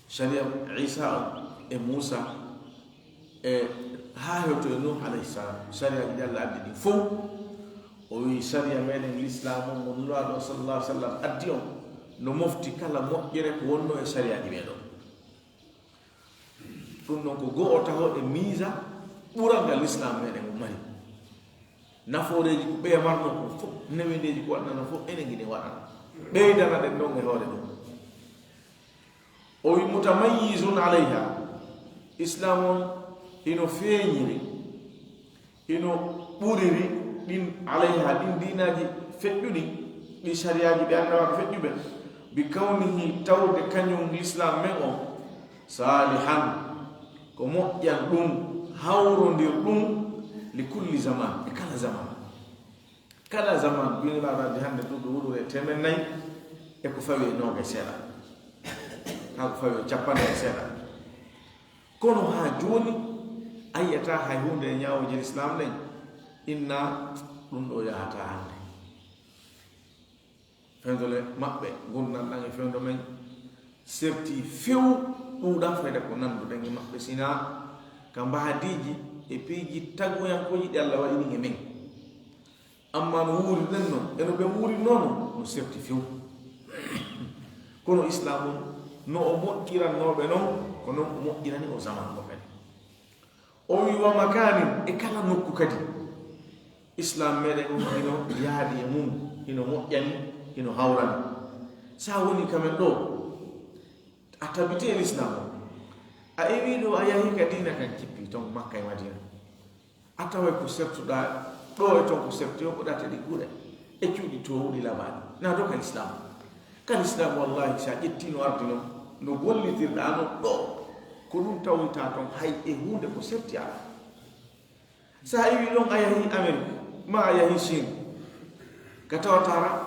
Shari'a Isa on e Musa e Haa hewto e Nuh alayhi salam, sariyaaji ɗi Allah addi ɗin fow. O wi'i, sariya meɗen Lislaam on mo Nulaaɗo sallallahu alaihi wasallam addi on, no mofti kala moƴƴere ko wonno e sariyaaji ɓee ɗoo. Ɗum ɗon ko go'o taho e miisa ɓural ngal Lislaam meɗen on mari. Nafooreeji ko ɓeya marno ko fof, newendeeji ko waɗnano fof, enen gine waɗana. Ɓeydana ɗen ɗon e hoore ɗum. O wi, mutamayyizun alayha. Islaam on hino feeñiri, hino ɓuriri ɗin alayha, ɗin diinaaji feƴƴuɗi, ɗi sariyaaji ɓe annabaaɓe feƴƴuɓe, bi kawnihi, tawde kañum Lislaam men on, saalihan, ko moƴƴan ɗum, hawrondir ɗum, li kulli zaman, e kala zaman. Kala zaman, biniraaɗo addi hannde duuɓi wuuro e teemen nayi, e ko fawi e nooga e seeɗa, haa ko fawi e capanɗe e seeɗa. Kono haa jooni, a yi'ataa hay huunde e ñaawooje Lislaam ɗen, inna ɗum ɗo yahataa hannde. Fewndole maɓɓe, ngurndan ɗan e fewndo men, serti few, ɗuuɗa fayda ko nanduɗen e maɓɓe, sinaa ka mbaadiiji e piiji tagoyankooji ɗi Allah waɗi ɗin e men. Amma no wuuriɗen non, e no ɓe wuurinoo non, no serti few. Kono Islaam on, no o moƴƴirannoo ɓe non, ko non o moƴƴirani o zaman ɗo kadi. O wi, wa makanin, e kala nokku kadi. Islaam meɗen on hino yaadi e mum, hino moƴƴani, hino hawrani. Sa woni ka men ɗo, a tabiti e Lislaam on. A iwi ɗo, a yahi ka diina kan kippi ton Makka e Madiina. A taway ko sertuɗaa ɗo e ton ko serti, o ko ɗate ɗi gure e cuuɗi toowuɗi labaaɗi. Na do ka Lislaam. Ka Lislaam, wallahi, sa ƴetti no ardi non, no gollitirɗaa non ɗo, ko ɗum tawoytaa ton hay e huunde ko serti alaa. Sa iwi ɗon a yahi Amerik, ma a yahi Chine, ka tawataara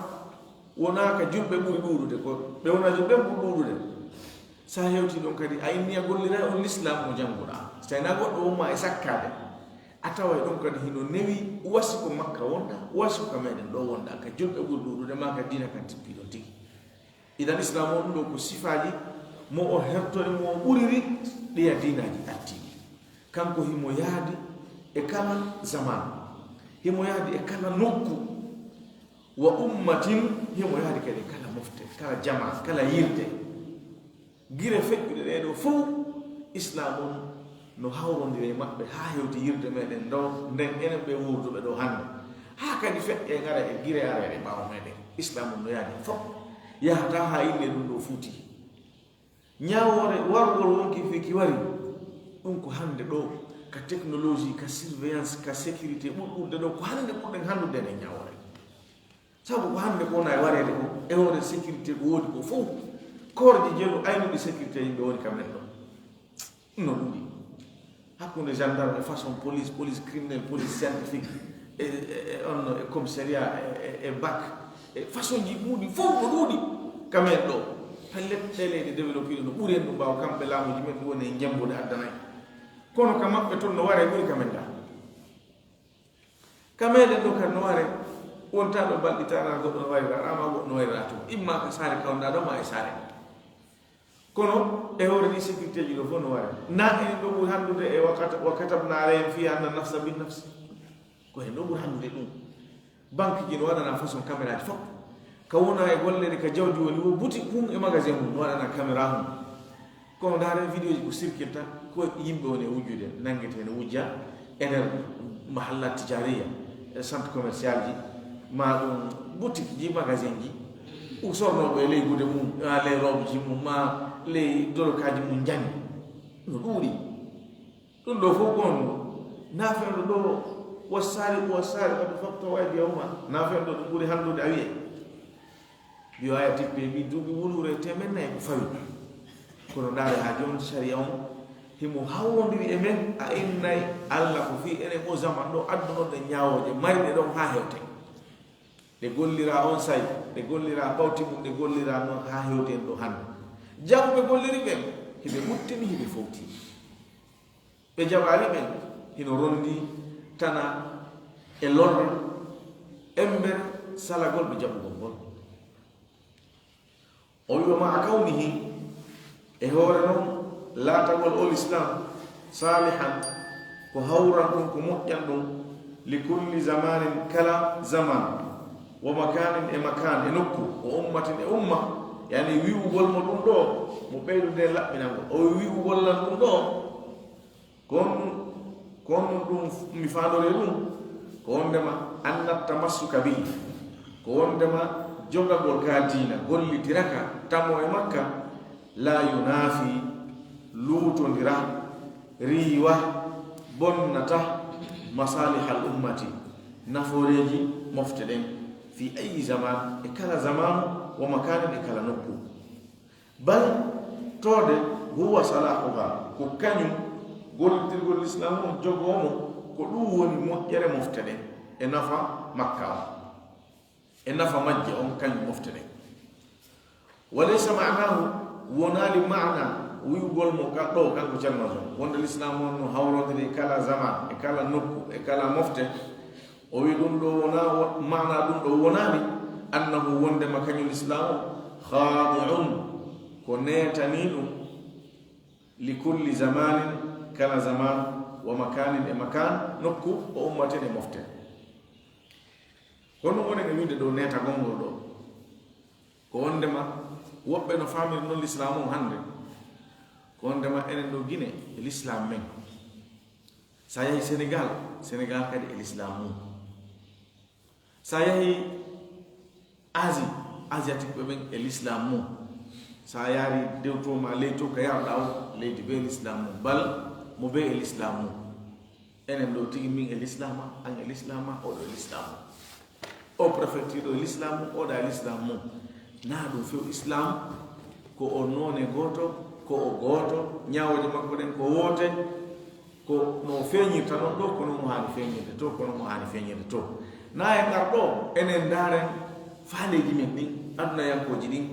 wonaa ka julɓe ɓuri ɗuuɗude, ko ɓe wonaa julɓe ɓuri ɗuuɗude. Sa hewti ɗon kadi, a inni a golliray on Lislaam mo jannguɗaa. So tawi na goɗɗo won ma e sakkaade, a taway ɗon kadi hino newi, wasi ko Makka wonɗaa, wasi ko ka meɗen ɗo wonɗaa, ka julɓe ɓuri ɗuuɗude, ma ka diina kan tippi ɗon tigi. Idan Islaam on ɗo ko sifaaji mo o hertori, mo o ɓuriri ɗiya diinaaji artiiɗi. Kanko himo yaadi e kala zaman, himo yaadi e kala nokku, wa ummatin, himo yaadi kadi e kala mofte, kala jamaa, kala yirde. Gire feƴƴuɗe ɗee ɗoo fow, Islaam on no hawrondiri e maɓɓe haa hewti yirde meɗen ɗo, nden enen ɓe wuurduɓe ɗo hannde. Haa kadi feƴƴe ngara e gire ara e ɓaawo meɗen. Islaam on no yaadi fof. Yahataa haa inne ɗum ɗo fuuti. Ñaawoore wargol wonki fii ki wari. Ɗum ko hannde ɗo, ka technologie, ka surveillance, ka sécurité ɓurɗurde ɗo, ko hannde ɓurɗen hanndude nden ñaawoore. Sabu ko hannde ko wona e wareede ko, e hoore sécurité ko woodi ko fof. Koorji jelu aynuɗi sécurité yimɓe woni ka men ɗo. No ɗuuɗi. Hakkunde gendarme e façon police, police criminelle, police scientifique, e, e, e on e commissariat, e, e, e bac. E façon ji ɗuuɗi fof no ɗuuɗi ka men ɗo. Pellet, ɗe leyɗe développé ɗe no ɓuri en ɗum ɓaawo kamɓe laamuji men ɗum woni e jembude addanay. Kono ka maɓɓe toon no ware ɓuri ka men ga. Ka meɗen ɗo kadi no ware, wonta ɗo balɗi tana goɗɗo no warira, rama goɗɗo no warira to. Imma ka saare kawnɗa ɗo ma e saare. Kono e hoore ɗi sécurité ji ɗo fof no ware. Na en ɗo ɓuri hanndude e wa kata-, wa katabna alayhim fiha anna nafsa bin nafs. Ko en ɗo ɓuri hanndude ɗum. Banque ji no waɗana façon caméra ji fof. Ka wona e gollede ka jawdi woni wo boutique mum e magasin mum no waɗana caméra mum. Kono ndaaren vidéo ji ko sirkirta, ko yimɓe woni e wujjude, nanngete ne wujja e nder mahalla tijariya, e centre commercial ji, ma ɗum boutique ji, magasin ji, u sornooɓe e ley gude mum, ma ley robe ji mum, ma ley dolokaji mum njani. No ɗuuɗi. Ɗum ɗo fof ko on nafenɗo ɗo, wassari, wassari, ɓe fofto wayde yawma. Nafenɗo ɗum ɓuri hanndude a wiye. Yo aya tippe mbi duuɓi wuluure temen nayi ko fawi. Kono ndaare haa jooni sariya on himo hawrondiri e men, a innay Alla ko fii enen o zaman ɗo addunoɗen ñaawooje mariɗe ɗon haa hewte. Ɗe gollira on say, ɗe gollira ɓawti mum, ɗe gollira noon haa hewte en ɗo hannde. Jamu ɓe golliri ɓen, hiɓe ɓuttini, hiɓe fowti. Ɓe jaɓaali ɓen, hino rondi tana e lorre, ember salagol ɓe jaɓugol ngol. O wi'a ma'a kawnihi, e hoore non laatagol o Lislaam, saalihan, Ko hawran ɗum, ko moƴƴan ɗum, li kulli zamanin, kala zaman, wa makanin, e makan, e nokku, wa ummatin, e umma. Yani wi'ugol mo ɗum ɗo, mo ɓeydude laɓɓinangol. O wi'ugol lan ɗum ɗo, kon, kon ɗum mi faandore ɗum, ko wondema anna tamassuka bihi, ko wondema jogagol ka diina, gollitiraka, tamo e makka, la yunafi, luutondira, riiwa, bonnata, masalihal ummati, nafooreeji mofte ɗen, fi ayi zaman, e kala zamanu, wa makanin, e kala nokku. Bal, toode, huwa salahuha, ko kañum gollitirgol Lislaam on jogoo mo, ko ɗum woni moƴƴere mofte ɗen, e nafa makka on, e nafa majje on, kañum mofte ɗen. Wa laysa ma'nahu, wonaali maana wi'ugol mo ka ɗo, kanko Ceerno Mansour, wonde Lislaam on no hawrondiri e kala zaman, e kala nokku, e kala mofte. O wi ɗum ɗo wona, wo-, maana ɗum ɗo wonaali, annahu, wondema kañum Lislaam o, khadi'un, ko neetanii ɗum, li kulli zamanin, kala zaman, wa makanin, e makan, nokku, wa ummatin, e mofte. Kono woni e winde ɗo neetagol ngol ɗo. Ko wondema woɓɓe no faamiri noon Lislaam on hannde. Ko wondema enen ɗo Gine e Lislaam men. Sa yahi Senegal, Senegal kadi e Lislaam mum. Sa yahi Asie, Asiatique ɓe ɓen e Lislaam mum. Sa yaari dew to ma ley to ka yarɗa o, leydi be Lislaam mum. Bal mo be e Lislaam mum. Enen ɗo tigi min e Lislaam, an e Lislaam, oɗo e Lislaam. O préfecture ɗo e Lislaam mum, oɗa e Lislaam mum. Na ɗum few Islaam, ko o noone gooto, ko o gooto, ñaawooje makko ɗen ko woote, ko no feeñirta noon ɗo, ko noon mo haani feeñirde to, ko noon mo haani feeñirde to. Na e ngar ɗo, enen ndaaren faaleeji men ɗin, adunayankooji ɗin,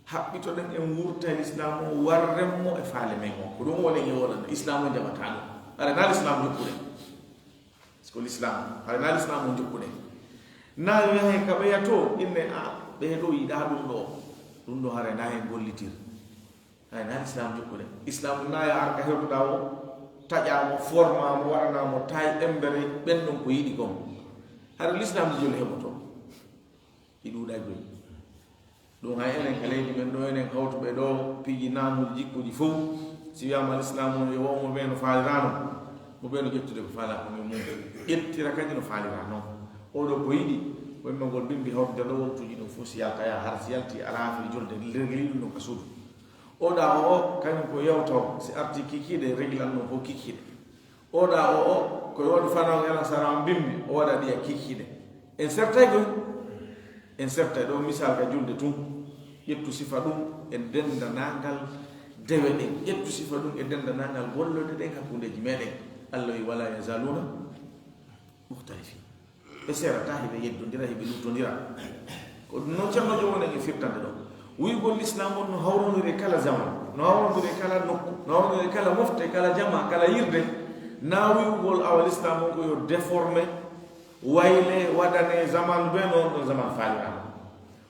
haɓɓitoɗen en wurta e Lislaam o, warren mo e faale men o. Ko ɗum woni e wonande Islaam o jaɓataa ɗum. Hara na Lislaam jokkuɗen. Ko Lislaam, hara na Lislaam o jokkuɗen. Na yo yahe ka ɓeya to, inne a, ɓe ɗo yiɗa ɗum ɗo. Ɗum ɗo hara na hen gollitir. Hara na Lislaam jokkuɗen. Islaam na ya arka hewtuɗa o, taƴa mo, forma mo, waɗana mo taay embere, ɓen ɗon ko yiɗi kon. Hara Lislaam joli heɓoto. Ɗi ɗuuɗay koy. Ɗum hay enen ka leydi men ɗo, enen hawtuɓe ɗo, piiji naamuuji jikkuuji fow, si wiyaama Lislaam on yo waw mo ɓe no faalirano, mo ɓe no ƴettude ko faala ko min mum. Ƴettira kadi no faalirano. Oɗo ko yiɗi, ko immagol bimbi hawtude ɗo, waktuuji ɗum fof si yalta ya, har si yalti alaa fii julde, régli ɗum ɗum ka suudu. Oɗa o, o, kañum ko yewta o, si arti kikiiɗe, réglan ɗum fof kikiiɗe. Oɗa o, o, ko yo waɗu fana on alasara on bimbi, o waɗa ɗiya kikiiɗe. En sertay koy. En sertay ɗo misal ka julde tun. Ƴettu sifa ɗum e dendanangal dewe ɗen. Ƴettu sifa ɗum e dendanangal gollode ɗen hakkundeji meɗen. Allah wi, "Wala yazaluna mukhtalifin." Ɓe serata, hiɓe yeddondira, hiɓe luttondira. Ko ɗum noon Ceerno Joom woni e firtande ɗo. Wi'ugol Lislaam on no hawrondiri e kala zaman, no hawrondiri e kala nokku, no hawrondiri e kala mofte, kala jama, kala yirde. Na wi'ugol awa Lislaam on ko yo déformé, wayle, waɗane zaman be noon ɗon zaman faalirano.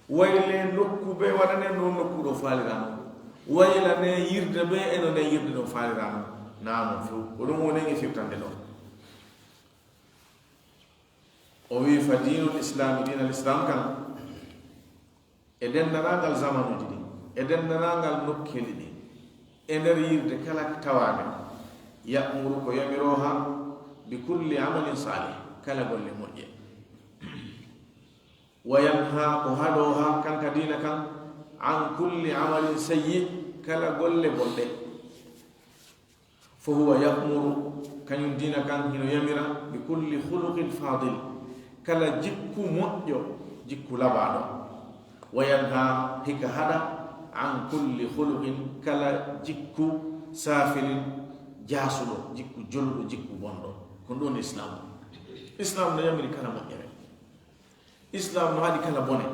Wayle nokku be waɗane noon nokku ɗo faalirano. Waylane yirde be e no ne yirde ɗon faalirano. Na noon few. Ko ɗum woni e firtande ɗo. O wi, "Fa diinul islaami, diina Lislaam kan, e denndaangal zamanuuji ɗin, e denndaangal nokkeeli ɗin, e nder yirde kala tawaande, ya'muru, ko yamirooha, bi kulli amalin saalih, kala golle moƴƴe. Wa yanha, ko haɗooha, kanka diina kan, an kulli amalin sayyi, kala golle bonɗe." Fa huwa ya'muru, kañum diina kan hino yamira, bi kulli khuluqin fadil, kala jikku moƴƴo, jikku labaaɗo. Wa yanha, hika haɗa, an kulli khuluqin, kala jikku safilin, jaasuɗo, jikku joluɗo, jikku bonɗo. Ko ɗum Islaam. Islaam no yamiri kala moƴƴere. Islaam no haɗi kala bone.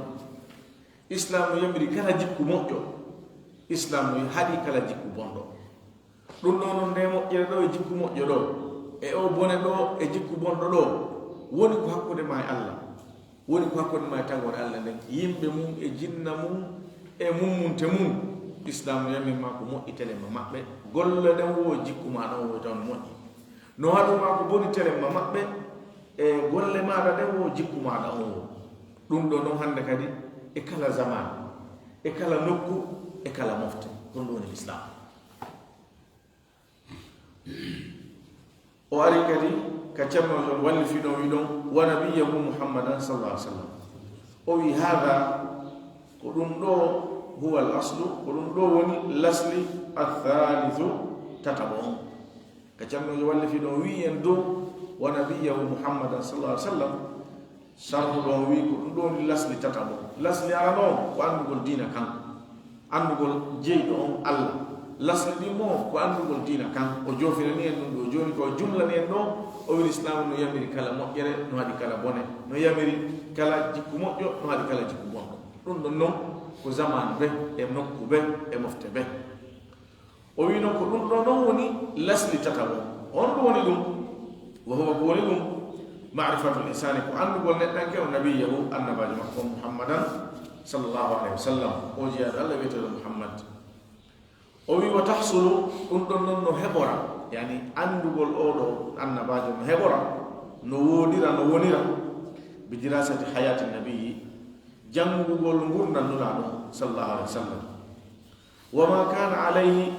Islaam no yamiri kala jikku moƴƴo. Islaam no haɗi kala jikku bonɗo. Ɗum ɗo noon, nde moƴƴere ɗo e jikku moƴƴo ɗo, e o bone ɗo e jikku bonɗo ɗo, woni ko hakkunde ma e Allah. Woni ko hakkunde ma e tagoore Allah nden, yimɓe mum e jinna mum e mummunte mum. Islaam no yamir ma ko moƴƴitele ma maɓɓe. Golle ɗen wo jikku ma ɗon wo taw no moƴƴi. No haɗu maa ko boni telemma maɓɓe e golle maaɗa ɗen wo jikku maaɗa on wo. Ɗum ɗo non hannde kadi e kala zaman, e kala nokku, e kala mofte. Ɗum ɗo woni Islam. O ari kadi ka ceerno on wallifi ɗon wi ɗon, "Wa nabiyyahu Muhammadan sallallahu alaihi wasallam." O wi, "Hada, ko ɗum ɗo, huwa al aslu, ko ɗum ɗo woni lasli athalithu, tataɓo on." Ka ceerno on wallifi ɗon wi en dow, "Wa nabiyyahu Muhammadan sallallahu alaihi wasallam." Sarhu ɗon wi ko ɗum ɗo woni lasli tataɓo. Lasli arano on ko anndugol diina kan. Anndugol jeyɗo on Allah. Lasli ɗin mo ko anndugol diina kan. O joofinani en ɗum ɗo. Jooni ko o jumlani en ɗo, o wi Islaamu no yamiri kala moƴƴere, no haɗi kala bone. No yamiri kala jikku moƴƴo, no haɗi kala jikku bonɗo. Ɗum ɗon non ko zaman be, e nokku be, e mofte be. O wi non ko ɗum ɗo non woni lasli tataɓo. On ɗum woni ɗum. Wa huwa, ko woni ɗum, ma'rifatul insani, ko anndugol neɗɗanke o nabiyyahu, annabaajo makko on, Muhammadan sallallahu alaihi wasallam. O jeyaaɗo Allah wiyeteeɗo Muhammad. O wi, "Wa tahsulu, ɗum ɗon non no heɓora." Yani anndugol oo ɗo annabaajo no heɓora, no woodira, no wonira, bi dirasati hayati nabiyyi, janngugol ngurndan Nulaaɗo sallallahu alaihi wasallam. Wa ma kana alayhi,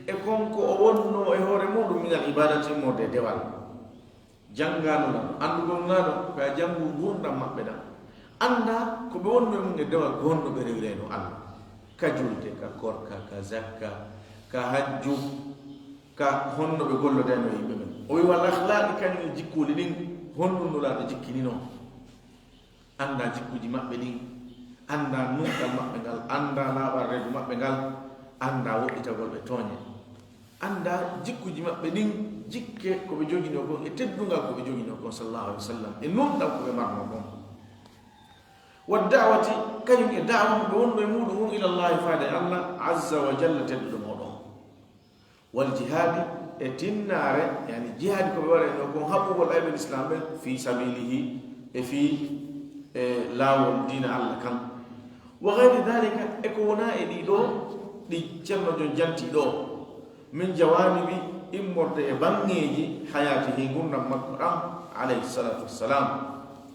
e kon ko o wonno e hoore muɗum, min al ibadati, immorde e dewal. Jannga Nulaaɗo, anndugol Nulaaɗo, ko a janngu ngurndan maɓɓe ɗan. Annda ko ɓe wonno e mum e dewal, ko honno ɓe rewirayno Allah. Ka julde, ka korka, ka zakka, ka hajju, ka honno ɓe gollodayno e yimɓe ɓen. O wi wal akhlaqi, kañum e jikkuuli ɗin, honɗum Nulaaɗo jikkinino. Annda jikkuuji maɓɓe ɗin, annda nunɗal maɓɓe ngal, annda laaɓal reedu maɓɓe ngal, annda woɗɗitagol ɓe tooñe. Annda jikkuuji maɓɓe ɗin, jikke ko ɓe joginoo kon, e teddungal ko ɓe joginoo kon, sallallahu alaihi wasallam, e nunɗal ko ɓe marnoo kon. Wa da'wati, kañum e da'wa mo ɓe wonno e muɗum on, ila Allahi, faade Allah, azza wa jalla, tedduɗo mawɗo on. Wal jihaadi, e tinnaare, yani jihaadi ko ɓe waɗayno kon, haɓɓugol ayɓe Lislaam ɓen, fi sabilihi, e fi, e laawol diina Allah kan. Wa gayri dhalika, e ko wonaa e ɗii ɗoo, ɗi ceerno jon janti ɗoo, min jawanibi, immorde e baŋŋeeji, hayatihi, ngurndan makko ɗan, alayhi salatu wassalam,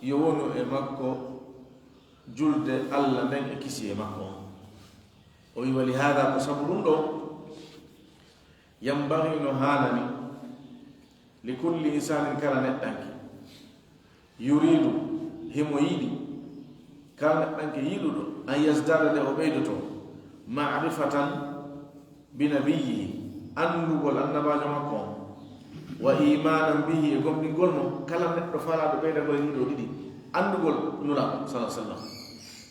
yo wonu e makko julde Allah nden e kisiyee makko on. O wi, wa li hada, ko sabu ɗum ɗoo, yanbaghi, no haanani, li kulli insanin, kala neɗɗanke, yuridu, himo yiɗi, kala neɗɗanke yiɗuɗo, an yazdada, nde o ɓeydoto, ma'rifatan bi nabiyyihi, anndugol annabaajo makko on, wa imanan bihi, e gomɗingol mo. Kala neɗɗo faalaaɗo ɓeydagol e ɗii ɗoo ɗiɗi, anndugol Nulaaɗo, sallallahu alaihi wasallam,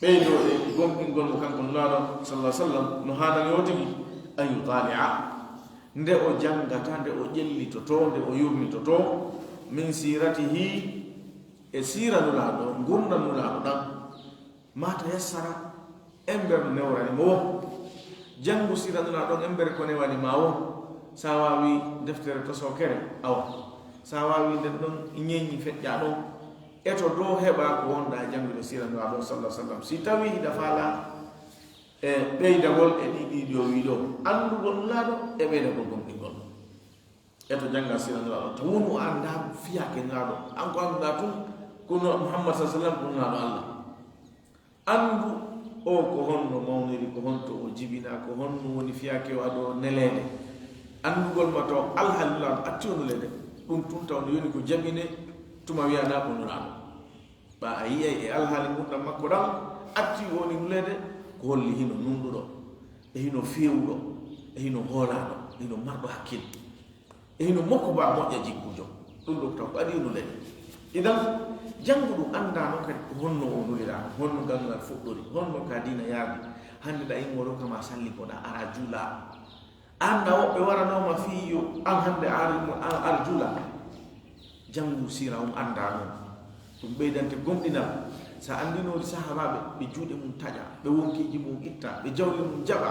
ɓeydoo e gomɗingol mo kanko Nulaaɗo, sallallahu alaihi wasallam, no haanani o tigi, an yutali'a, nde o janngata, nde o ƴellitotoo, nde o yurnitotoo, min siratihi, e siira Nulaaɗo, ngurndan Nulaaɗo ɗan, ma tayassara, embere no newrani mo woo. Janngu siira Nulaaɗo on embere ko newani ma woo. Sa waawi deftere tosookere, awa. Sa waawi nden ɗon ñeeñi feƴƴaa ɗon, eto dow heɓa ko wonɗaa e janngude siira Nulaaɗo on, sallallahu alaihi wasallam. Si tawii hiɗa faalaa e ɓeydagol e ɗii, ɗii ɗoo wii ɗoo, anndugol Nulaaɗo e ɓeydagol gomɗingol. Eto jannga siira Nulaaɗo, taw wonu a anndaa fiyaake Nulaaɗo. An ko annduɗaa tun ko no Muhammad, sallallahu alaihi wasallam, ko Nulaaɗo Allah. Anndu o ko honno mawniri, ko honto o jibinaa, ko honno woni fiyaake o ado neleede. Anndugol ma taw alhaali Nulaaɗo atti o nuleede. Ɗum tun taw no yoni ko jaɓine tuma wiyanaa ko Nulaaɗo. Ɓaa a yi'ay e alhaali ngurndan makko ɗan, atti o woni nuleede, ko holli hino nunɗuɗo, e hino feewuɗo, e hino hoolaaɗo, e hino marɗo hakkil, e hino mokko baa moƴƴa jikkuujo. Ɗum ɗoo taw ko adii nuleede. Idan, janngu ɗum anndaa non kadi ko honno o nuliraa, honno ngal ngal fuɗɗori, honno ka diina yaabi. Hannde ɗa immoto kama salli ko ɗa ara juula. Annda woɓɓe waranooma fii yo an hannde ar, ar, ar juula. Janngu siira on anndaa ɗum. Ɗum ɓeydante gomɗinal. Sa anndinoori sahaabaaɓe, ɓe juuɗe mum taƴa, ɓe wonkiiji mum itta, ɓe jawle mum jaɓa.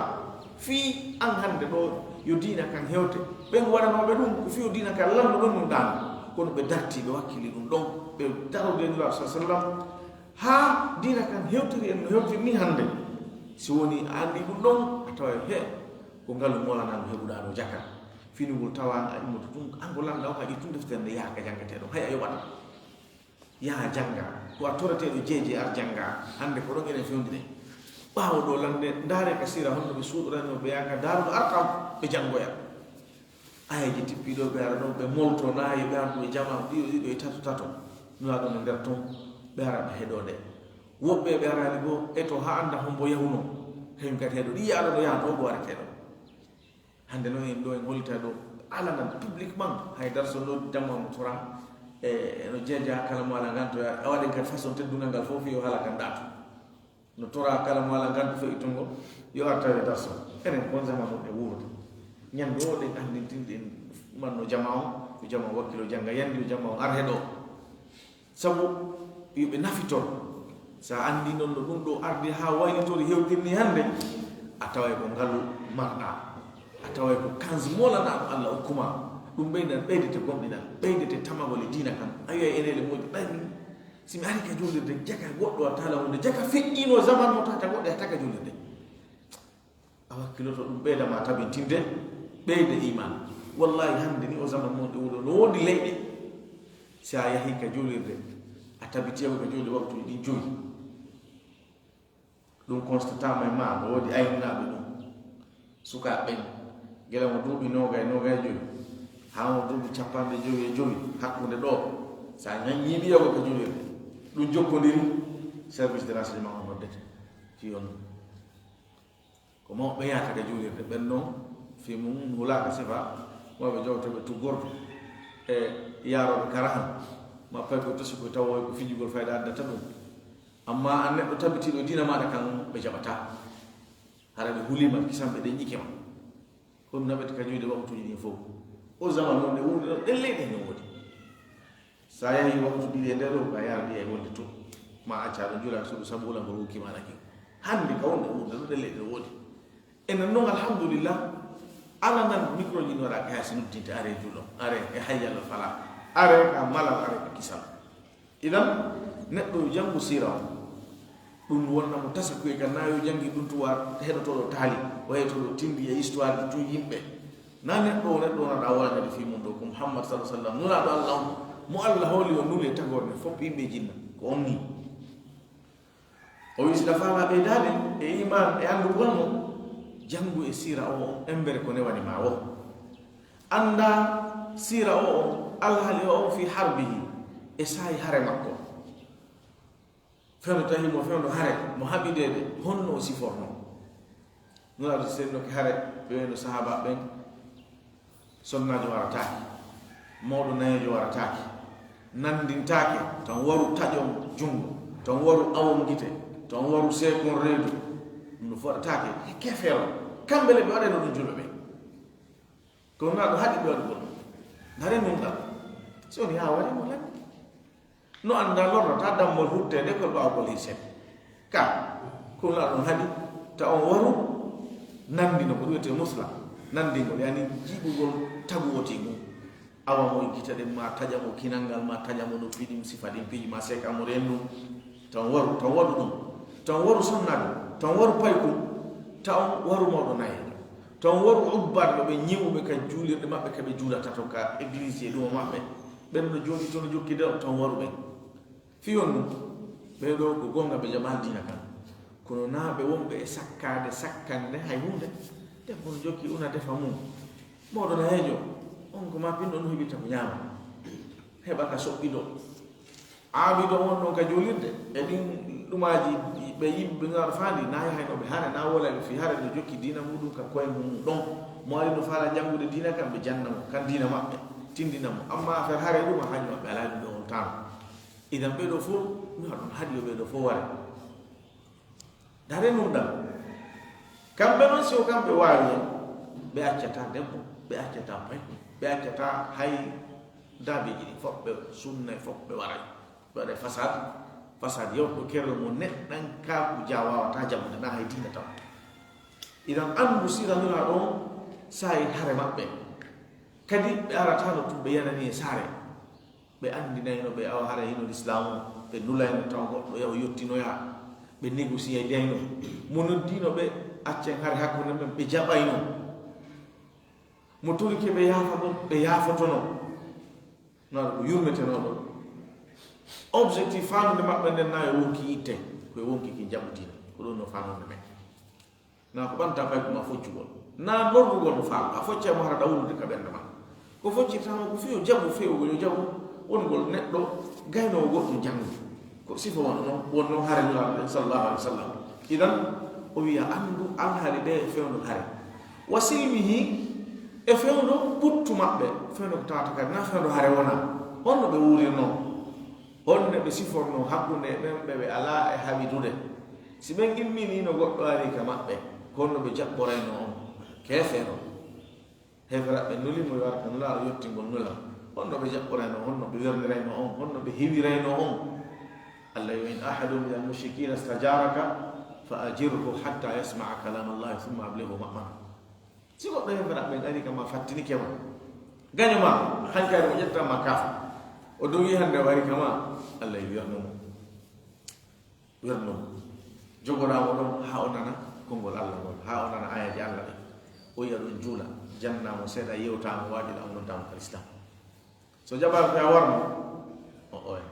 Fii an hannde ɗo yo diina kan hewte. Ɓen waranooɓe ɗum ko fii yo diina kan lanno ɗon ɗum ɗaano. Kono ɓe dartii, ɓe wakkili ɗum ɗon. Ɓe darode Nulaaɗo, sallallahu alaihi wasallam. Haa diina kan hewtiri en no hewtiri ni hannde. Si woni a anndi ɗum ɗon, a taway he ko ngalu molanangu heɓuɗaa ɗo jaka. Finugol tawa a immoto tun, an ko lanɗa o, haƴi tun deftere nde, yaha ka janngetee ɗon. Hay a yoɓata. Yaha jannga. Ko a toreteeɗo jeeje, ar jannga. Hannde ko ɗon enen fewndire. Ɓaawo ɗo lande, ndaare ka sira honno ɓe suuɗoranoo ɓe yaha ka Daarul Arqam ɓe janngoya. Ayeeje tippiiɗo ɓe ara ɗon, ɓe molto naaye, ɓe ardu e jama ɗiɗo ɗiɗo e tato tato. Nulaaɗo no nder ton, ɓe ara ɓe heɗoode. Woɓɓe ɓe araali goo, e to haa annda hombo yahunoo. Kañum kadi heɗo ɗi yaha ɗo, yaha to o wareteeɗo. Hannde noon en ɗo en hollita ɗo alanan publiquement, hay darso no damma mo tora, e, e no jeeja kala mo ala nganto, a waɗen kadi façon teddungal ngal fof yo hala kan ɗaatu. No tora kala mo ala nganto fof ittungo, yo ar tawe darso. Enen kon zaman ɗum e wuurude. Ñande o ɗen anndintin ɗen manno jama on, yo jama on wakkilo jannga yandi, yo jama on ar heɗo. Sabu yo ɓe nafitor. So a anndi noon no ɗum ɗo ardi haa waylitori hewtirni hannde, a taway ko ngalu marɗa, a taway ko kanz molanaaɗo Allah okkuma. Ɗum ɓeydan, ɓeydete gomɗinal, ɓeydete tamagol e diina kan. A wi'ay eneele moƴƴi, ɓay min, si mi ari ka juulirde, jaka goɗɗo a tala hunde, jaka feƴƴiino zaman mo tata goɗɗo e taka juulirde. A wakkiloto ɗum ɓeyda ma tabintinde, ɓeyda iman. Wallahi hannde ni o zaman mon ɗe wuuro no woodi leyɗe. Si a yahi ka juulirde, a tabiti yahude ka juulirde waktuuji ɗin joyi. Ɗum constatama e ma, no woodi aynaaɓe ɗum. Sukaaɓe ɓen, gila mo duuɓi noogay, noogay joyi, haa mo duuɓi capanɗe jowi e jowi, hakkunde ɗo, so a ñaññiiɓe yahugo ka juulirde, ɗum jokkondiri, service de renseignement o noddete. Fii on. Ko mawɓe yahata ka juulirde, ɓen non fii mum hulaaka sifa, mawɓe jowtoɓe tuggordu e yaarooɓe karahan, ma payko tosi ko tawo ko fijugol fayda addata ɗum. Amma an neɗɗo tabitiiɗo diina maaɗa kan, ɓe jaɓataa. Hara ɓe huliima, kisan ɓe ɗen ƴike ma. Ko ɗum naɓete ka juulde waktuuji ɗin fof. O zaman non ɗe wuurde ɗon, ɗen leyɗe no woodi. So a yahii waktu ɗiɗi e nder ɗoo, a yaara ɗi e wonde to. Ma acca ɗo juula suudu sabu wula ngol wukki ma ɗaki. Hannde ka wonde wuurde ɗo ɗelle ɗo woodi. Enen non alhamdulillah, ala nan micro ji no waɗa kaya si noddinte are juulo, are e hayya alal fala, are ka malal, are ka kisal. Idan, neɗɗo yo janngu siira on. Ɗum wonna mo tasa kuye kan, na yo janngi ɗum tuwa heɗotooɗo taali, o heɗotooɗo tindi e histoire ji tun yimɓe. Na neɗɗo o, neɗɗo wona ɗa wala kadi fii mum ɗo, ko Muhammad sallallahu alaihi wasallam, nulaaɗo Allah on, mo Allah hooli o nuli e tagorde fof yimɓe e jinna, ko on ni. O wi, si ɗa faala ɓeydaade e iman e anndugol mo, janngu e siira o, embere ko newani ma o. Annda siira o, alhaali o, fii harbihi, e saa'i hare makko. Fewndo tawi mo fewndo hare, mo haɓideede, honno o siforno? Nulaaɗo sennooke hare, ɓe wayno sahaaba ɓen, sonnaajo warataake, mawɗo nayeejo warataake, nanndintaake, tan waru taƴon junngo, tan waru awon gite, tan waru seekon reedu. Ɗum no foɗataake, he kefeero. Kamɓe le ɓe waɗayno ɗum julɓe ɓen. Kono Nulaaɗo haɗi ɓe waɗugol ɗum. Ndare nunɗal. Si woni haa waɗi mo lanni. No annda lorrata dammol hutteede ko ɓawgol hirsel. Ka, ko Nulaaɗo on haɗi, ta on waru nanndino ko ɗum wiyetee musla. Nanndingol, yani jiɓugol tagu woti ngun. Awa mo e gite ɗen, ma taƴa mo kinal ngal, ma taƴa mo noppi ɗin, sifa ɗin piiji, ma seeka mo reen ɗum. Ta on waru, ta on waɗu ɗum. Ta on waru sonnaajo, ta on waru paykun, ta on waru mawɗo nayeejo. Ta on waru ubbaade ɓe ñiwuɓe ka juulirɗe maɓɓe, ka ɓe juulata to ka église e ɗum maɓɓe. Ɓen no jooɗi to no jokki de, ta on waru ɓen. Fii on ɗum, ɓee ɗoo ko goonga ɓe jaɓaali diina kan. Kono naa ɓe wonɓe e sakkaade, sakkande hay huunde. Debbo no jokki una defa mum. Mawɗo nayeejo, on ko ma pinɗo no heɓirta ko ñaama. Heɓa ka soɓɓiɗo. Aabido on ɗon ka juulirde, e ɗin ɗumaaji ɓe yimɓe ɓe ngara faandi, naa yahaynooɓe hare, naa wolay ɓe fii hare, no jokki diina muɗum ka koye mum ɗon. Mo ari no faala janngude diina kan, ɓe janna mo, kan diina maɓɓe, tindina mo. Amma affaire hare ɗum, a haaju maɓɓe alaa ɗum ɓe holtaano. Idan ɓee ɗoo fof, mi waɗa ɗum haɗi yo ɓee ɗoo fof ware. Dare nunɗal. Kamɓe noon, si o kamɓe waawi en, ɓe accataa debbo, ɓe accataa payko, ɓe accataa hay daabeeji ɗi fof, ɓe sunna e fof, ɓe waray. Ɓe waɗa fasad, fasad yewto kerol mo neɗɗankaaku ja waawataa jaɓude, na hay diina taw. Idan anndu siranira ɗon saa'i hare maɓɓe. Kadi ɓe arataano tun ɓe yanani e saare. Ɓe anndinayno ɓe awa hara hino lislaamu, ɓe nulayno taw goɗɗo yaw yottinoya, ɓe négocier dayno. Mo noddiino ɓe, accen hare hakkunde men, ɓe jaɓayno. Mo torike ɓe yaafa ɗum, ɓe yaafotono. Naa ko yurmetenooɗo. Objectif faandude maɓɓe nden naa yo wonki itte, ko yo wonki ki jaɓu diina. Ko ɗum no faandude men. Naa ko ɓanta payko ma foccugol. Naa lorrugol mo faal, a focca mo hara ɗawlude ka ɓernde ma. Ko foccirta mo ko fiyo jaɓu, fewugol yo jaɓu. Wongol neɗɗo gaynoowo goɗɗum janngo. Ko sifa wonno noon, wonno hare Nulaaɗo sallallahu alaihi wasallam. Idan, o wiya anndu alhaali ɗe e fewndo hare. Wa silmihi, e fewndo ɓuttu maɓɓe, fewndo ko tawata kadi na fewndo hare wona. Honno ɓe wuurirnoo? Honno ɓe sifornoo hakkunde e ɓen ɓe ɓe alaa e haɓitude? Si ɓen imminiino goɗɗo ari ka maɓɓe, ko honno ɓe jaɓɓoraynoo on? Keefeero. Heeferaɓe nuli mo yo ar ka Nulaaɗo yottingol nulal. Honno ɓe jaɓɓoraynoo, honno ɓe werniraynoo on, honno ɓe hiwiraynoo on? Allah yo, "In ahadun minal mushrikina stajaraka fa ajirhu hatta yasma'a kalam Allah thumma ablighu ma'mana." Si goɗɗo heeferaɓe ɓen ari ka ma, fattinike ma, gaño ma, hankayre o ƴetta ma kaafa, o dogi hannde o ari ka ma, Allah yo wernu mo. Wernu mo. Jogoɗaa mo ɗon haa o nana konngol Allah ngol, haa o nana aayaaji Allah ɗin. O yi'a ɗum juula, jannaa mo seeɗa, yewtaa mo, waajiɗaa mo, noddaa mo ka Lislaam. So jaɓaaka ka warno, o oya.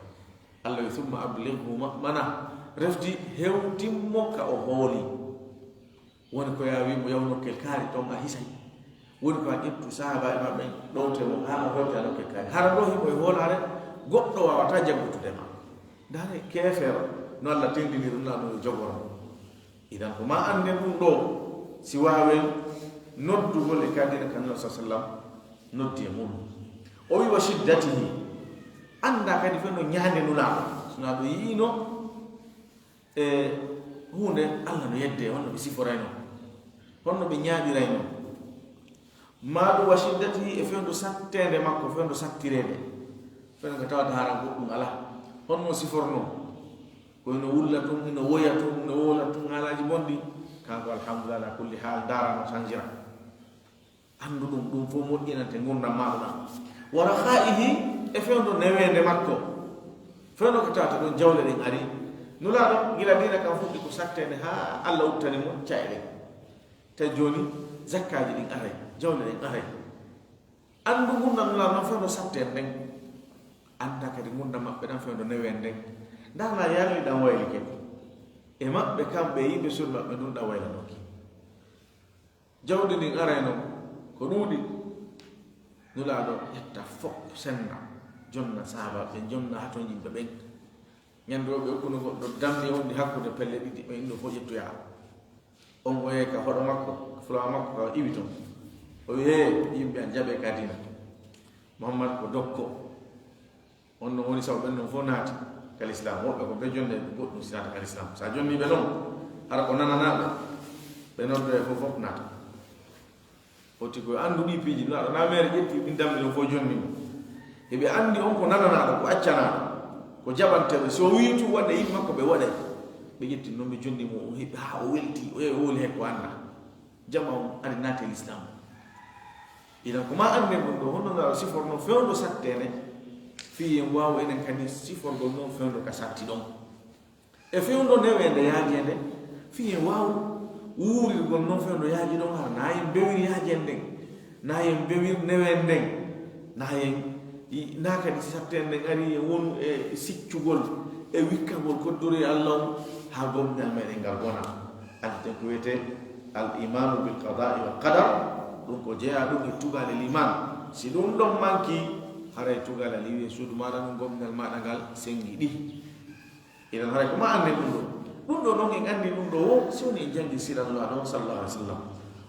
Allah wi, "Thumma ablighu ma'mana." Refti hewtin mo ka o hooli. Woni ko yaa wi mo yaw nokkel kaari, ton a hisay. Woni ko a ƴettu sahaabaaɓe maɓɓe, ɗowte mo haa o hewta nokkel kaari. Hara ɗo himo e hoolaare, goɗɗo waawataa jaggutude ma. Ndaare keefeero, no Allah tendini ɗum, no yo jogoro. Idan ko ma annden ɗum ɗo, si waawen noddugol e ka diina ka Nulaaɗo sallallahu alaihi wasallam noddi e muɗum. O wi, "Wa shiddatihi." Annda kadi fewndo ñaande Nulaaɗo. So Nulaaɗo yi'ino e huunde, Allah no yedde, honno ɓe siforaynoo, honno ɓe ñaaɗiraynoo. Maa ɗum wa shiddatihi, e fewndo satteende makko, fewndo sattireende. Fewndo ko tawata hara goɗɗum alaa. Honno sifornoo? Ko ino wulla tun, ino woya tun, ino woola tun haalaaji bonɗi. Kanko, alhamdulillah, ala kulli haal, ndaarano tanjira. Anndu ɗum, ɗum fof moƴƴinante ngurndan maaɗa ɗan. Wa rakhaihi, e fewndo neweende makko. Fewndo ko tawata ɗon jawle ɗen ari. Nulaaɗo, gila diina kan fuɗɗi ko satteende haa Allah uttani mo ca'e ɗen. Tawi jooni zakkaaji ɗin aray, jawle ɗen aray. Anndu ngurndan Nulaaɗo non fewndo satteende nden. Annda kadi ngurndan maɓɓe ɗan fewndo neweende nden. Ndaa na yarli ɗan waylike. E maɓɓe kamɓe e yimɓe suudu maɓɓe ndun ɗan waylanooki. Jawdi ndin arayno ko ɗuuɗi. Nulaaɗo ƴetta fof senda, jonna sahaabaaɓe ɓen, jonna hatonjinɓe ɓen. Ñande o ɓe okkuno goɗɗo dammi on ndi hakkunde pelle ɗiɗi, o inno fof ƴettoyaa. On o yehi ka hoɗo makko, ka fulawa makko ka iwi ton. O wi, "Hee, yimɓe an, jaɓee ka diina. Muhammad ko dokko." On non woni sabu ɓen non fof naati ka Lislaam. Woɓɓe ko ɓe jonne goɗɗum si naata ka Lislaam. Sa jonni ɓe non, hara ko nananaaɓe, ɓe noddoye fof fof naata. Oti ko anndu ɗi piiji, na, na meere ƴetti ɗin dammi ɗon fof jonni mo. Eɓe anndi on ko nananaaɗo, ko accanaaɗo, ko jaɓanteeɗo. Si o wii tun waɗe yimɓe makko ɓe waɗay. Ɓe ƴetti non ɓe jonni mo, o heɓi haa o welti, o yehi o woli hay ko annda. Jama on ari naati e Lislaam. Idan ko ma annden ɗum ɗo, honno ngal siforno fewndo satteende, fii en waawa enen kadi siforgol non fewndo ka satti ɗon. E fewndo neweende yaajeende, fii en waawa wuurirgol non fewndo yaaji ɗon, hara na en bewir yaajeende nden, na en bewir neweende nden, na en i-, na kadi satteende nden ari e wonu e siccugol, e wikkagol koddoree Allah on, haa gomɗinal meɗen ngal bona. Anndi ten ko wiyetee al imaanu bil qadaa'i wal qadar, ɗum ko jeyaa ɗum e tugaale liimaan. Si ɗum ɗon manki, haray tugaale a liiwi e suudu maaɗa ndun, gomɗinal maaɗa ngal sengi ɗi. Idan haray ko ma annden ɗum ɗo. Ɗum ɗo non en anndi ɗum ɗo wo, si woni en janngi siira Nulaaɗo on sallallahu alaihi wasallam.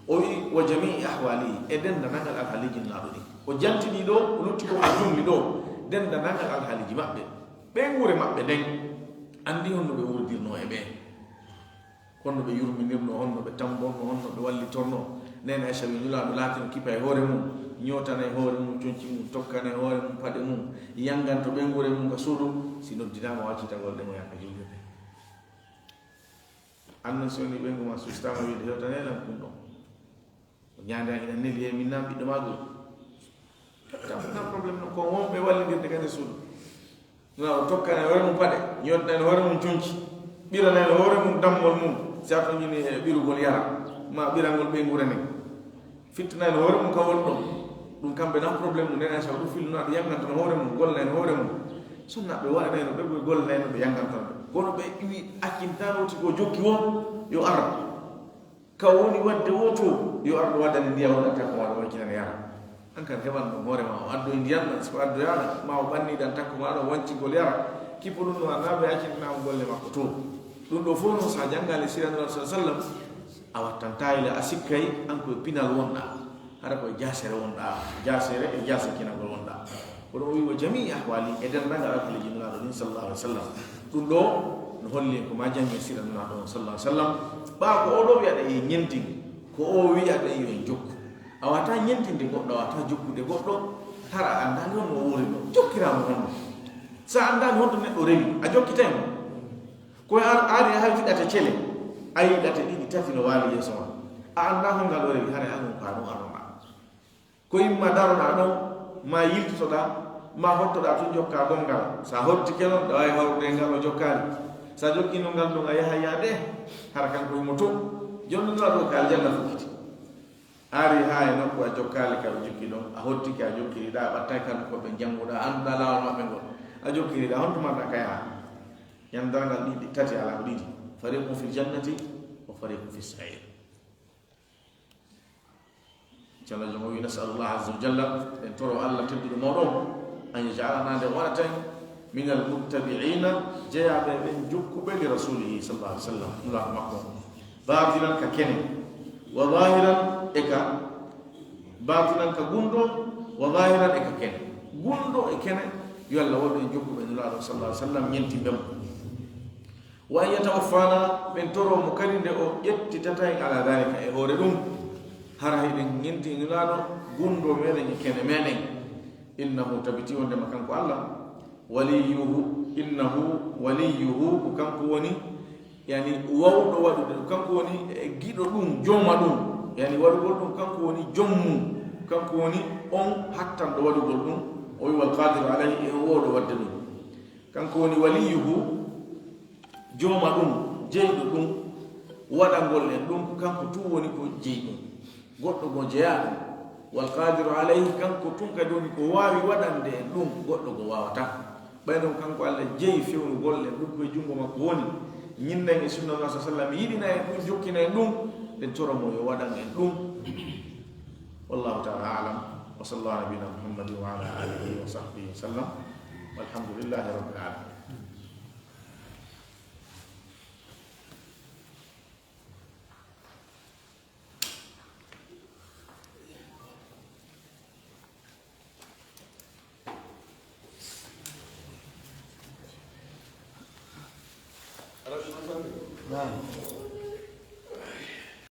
O wi'i, "Wa jami'i ahwalihi", e denndanangal alhaaliiji Nulaaɗo ɗin. O jantini ɗo, o lutti ko o jumli ɗo, denndanangal alhaaliiji maɓɓe. Ɓen wure maɓɓe nden, anndi honno ɓe wurdirnoo e ɓe. Honno ɓe yurminirnoo, honno ɓe tambornoo, honno ɓe wallitornoo. Neene Aysa wi'i, Nulaaɗo laatino kipa e hoore mum, ñootana e hoore mum conci mum, tokkana e hoore mum paɗe mum, yannganto ɓeynguure mum ka suudu, si noddinaama o accitagol ɗe mo yaha ka juulirde. Annon si woni ɓeyngu ma sustaama wiide, "Hewtanee lan kun ɗon." Ñaande an ina neli he min nan ɓiɗɗo maa goo. Tan, tan problème non ko wonɓe wallindirde kadi e suudu. Nulaaɗo tokkana e hoore mum paɗe, ñoddana e hoore mum conci, ɓirana e hoore mum dammol mum, si a toñini e ɓirugol yara, ma ɓirangol ɓeynguure nden. Fittinayno hoore mum ka woni ɗon. Ɗum kamɓe nan problème mum nena saw ɗum fillunaɗo yangantono hoore mum, gollayno hoore mum. Sunnaɓe waɗanayno ɓe ɓe gollayno ɓe yangantono ɓe. Kono ɓe iwi accintano ti ko jokki won yo ar. Ka woni wadde woto yo ar ɗo waddani ndiyam wonɗa takko maɗo waccinani yara. An kan heɓan ɗum hoore ma o addoy ndiyam ɗan siko addoyaɗa ma o ɓanniɗan takko maɗo wancigol yara. Kippo ɗum no annaɓe accintanama golle makko to. Ɗum ɗo fof noon sa janngaali siraniraɗo sa sallam a wattanta ila a sikkay an koye pinal wonɗa. Hara koye jasere wonɗa, jasere e jasekinagol wonɗa. Kono o wi o jami ahwali e denndaangal alhaaliji nulaaɗo ɗin sallallahu alaihi wasallam. Ɗum ɗo no holli en ko ma jangge sira nulaaɗo on sallallahu alaihi wasallam. Ɓaa ko oɗo wiyaɗa e ñentin ko o wiyaɗa yo en jokku. A wata ñentinde goɗɗo a wata jokkude goɗɗo. Hara a anndani on no wori ɗo jokkirama honno? Sa anndani honto neɗɗo rewi a jokkitay mo. Koye ar ari hay fiɗate cele a yiɗate ɗiɗi tati no waali yeeso ma. A annda hongal o rewi hara an on ko an on arona. Ko imma daroɗa ɗon ma yiltotoɗa ma hottoɗa tun jokka gongal. Sa hottike non ɗa wawi hawrude ngal o jokkali. Sa jokkino ngal ɗon a yaha yaade hara kanko himo to. Jonndunoɗa ɗo ka aljanna fukkiti. Ari ha e nokku a jokkali ka ɓe jokki ɗon a hottike a jokkiriɗa a ɓattay kanko ko ɓe jannguɗa annduɗa lawol maɓɓe ngol. A jokkiriɗa honto marɗa ka yaha. Ñandargal ɗiɗi tati ala ko ɗiɗi. Fariqun fil jannati wa fariqun fis sa'ir. Calajo mo wi nasalullah azza wa jalla en toro allah tedduɗo mawɗo on an yajalana nde waɗaten min almuttabiina jeyaaɓe ɓen jokkuɓe li rasulihi sallallahu alaihi wasallam nulaaɗo makko on batinan ka kene wa zahiran e ka batinan ka gunɗo wa zahiran e ka kene gunɗo e kene yo allah waɗu en jokkuɓe nulaaɗo sallallahu alaihi wasallam ñentimɓe mo wa an yatawaffana ɓen toro mo kadi nde o ƴettitata en ala dalika e hoore ɗum hara hiɗen ñenti nulaaɗo gunɗo meɗen e kene meɗen innahu tabiti wondema kanko allah waliyuhu innahu waliyuhu ko kanko woni yani wawɗo waɗude ɗum kanko woni e giɗo ɗum jooma ɗum yani waɗugol ɗum kanko woni joom mum kanko woni on hattanɗo waɗugol ɗum o wi wal qadiru alayhi e o wowɗo waɗde ɗum kanko woni waliyuhu jooma ɗum jeyɗo ɗum waɗangol en ɗum kanko tun woni ko jeyi ɗum goɗɗo goo jeyaa ɗum wal qadiru alayhi kanko tun kadi woni ko waawi waɗande en ɗum goɗɗo goo waawata ɓay non kanko allah jeyi fewnugol en ɗum koye junngo makko woni ñinnen e sunna ma sa sallam yiɗina en ɗum jokkina en ɗum ɗen toro mo yo waɗan en ɗum wallahu taala alam wa sallallahu nabina muhammadin wa ala alihi wa sahbihi wa sallam walhamdulillahi rabbil alamin Naam.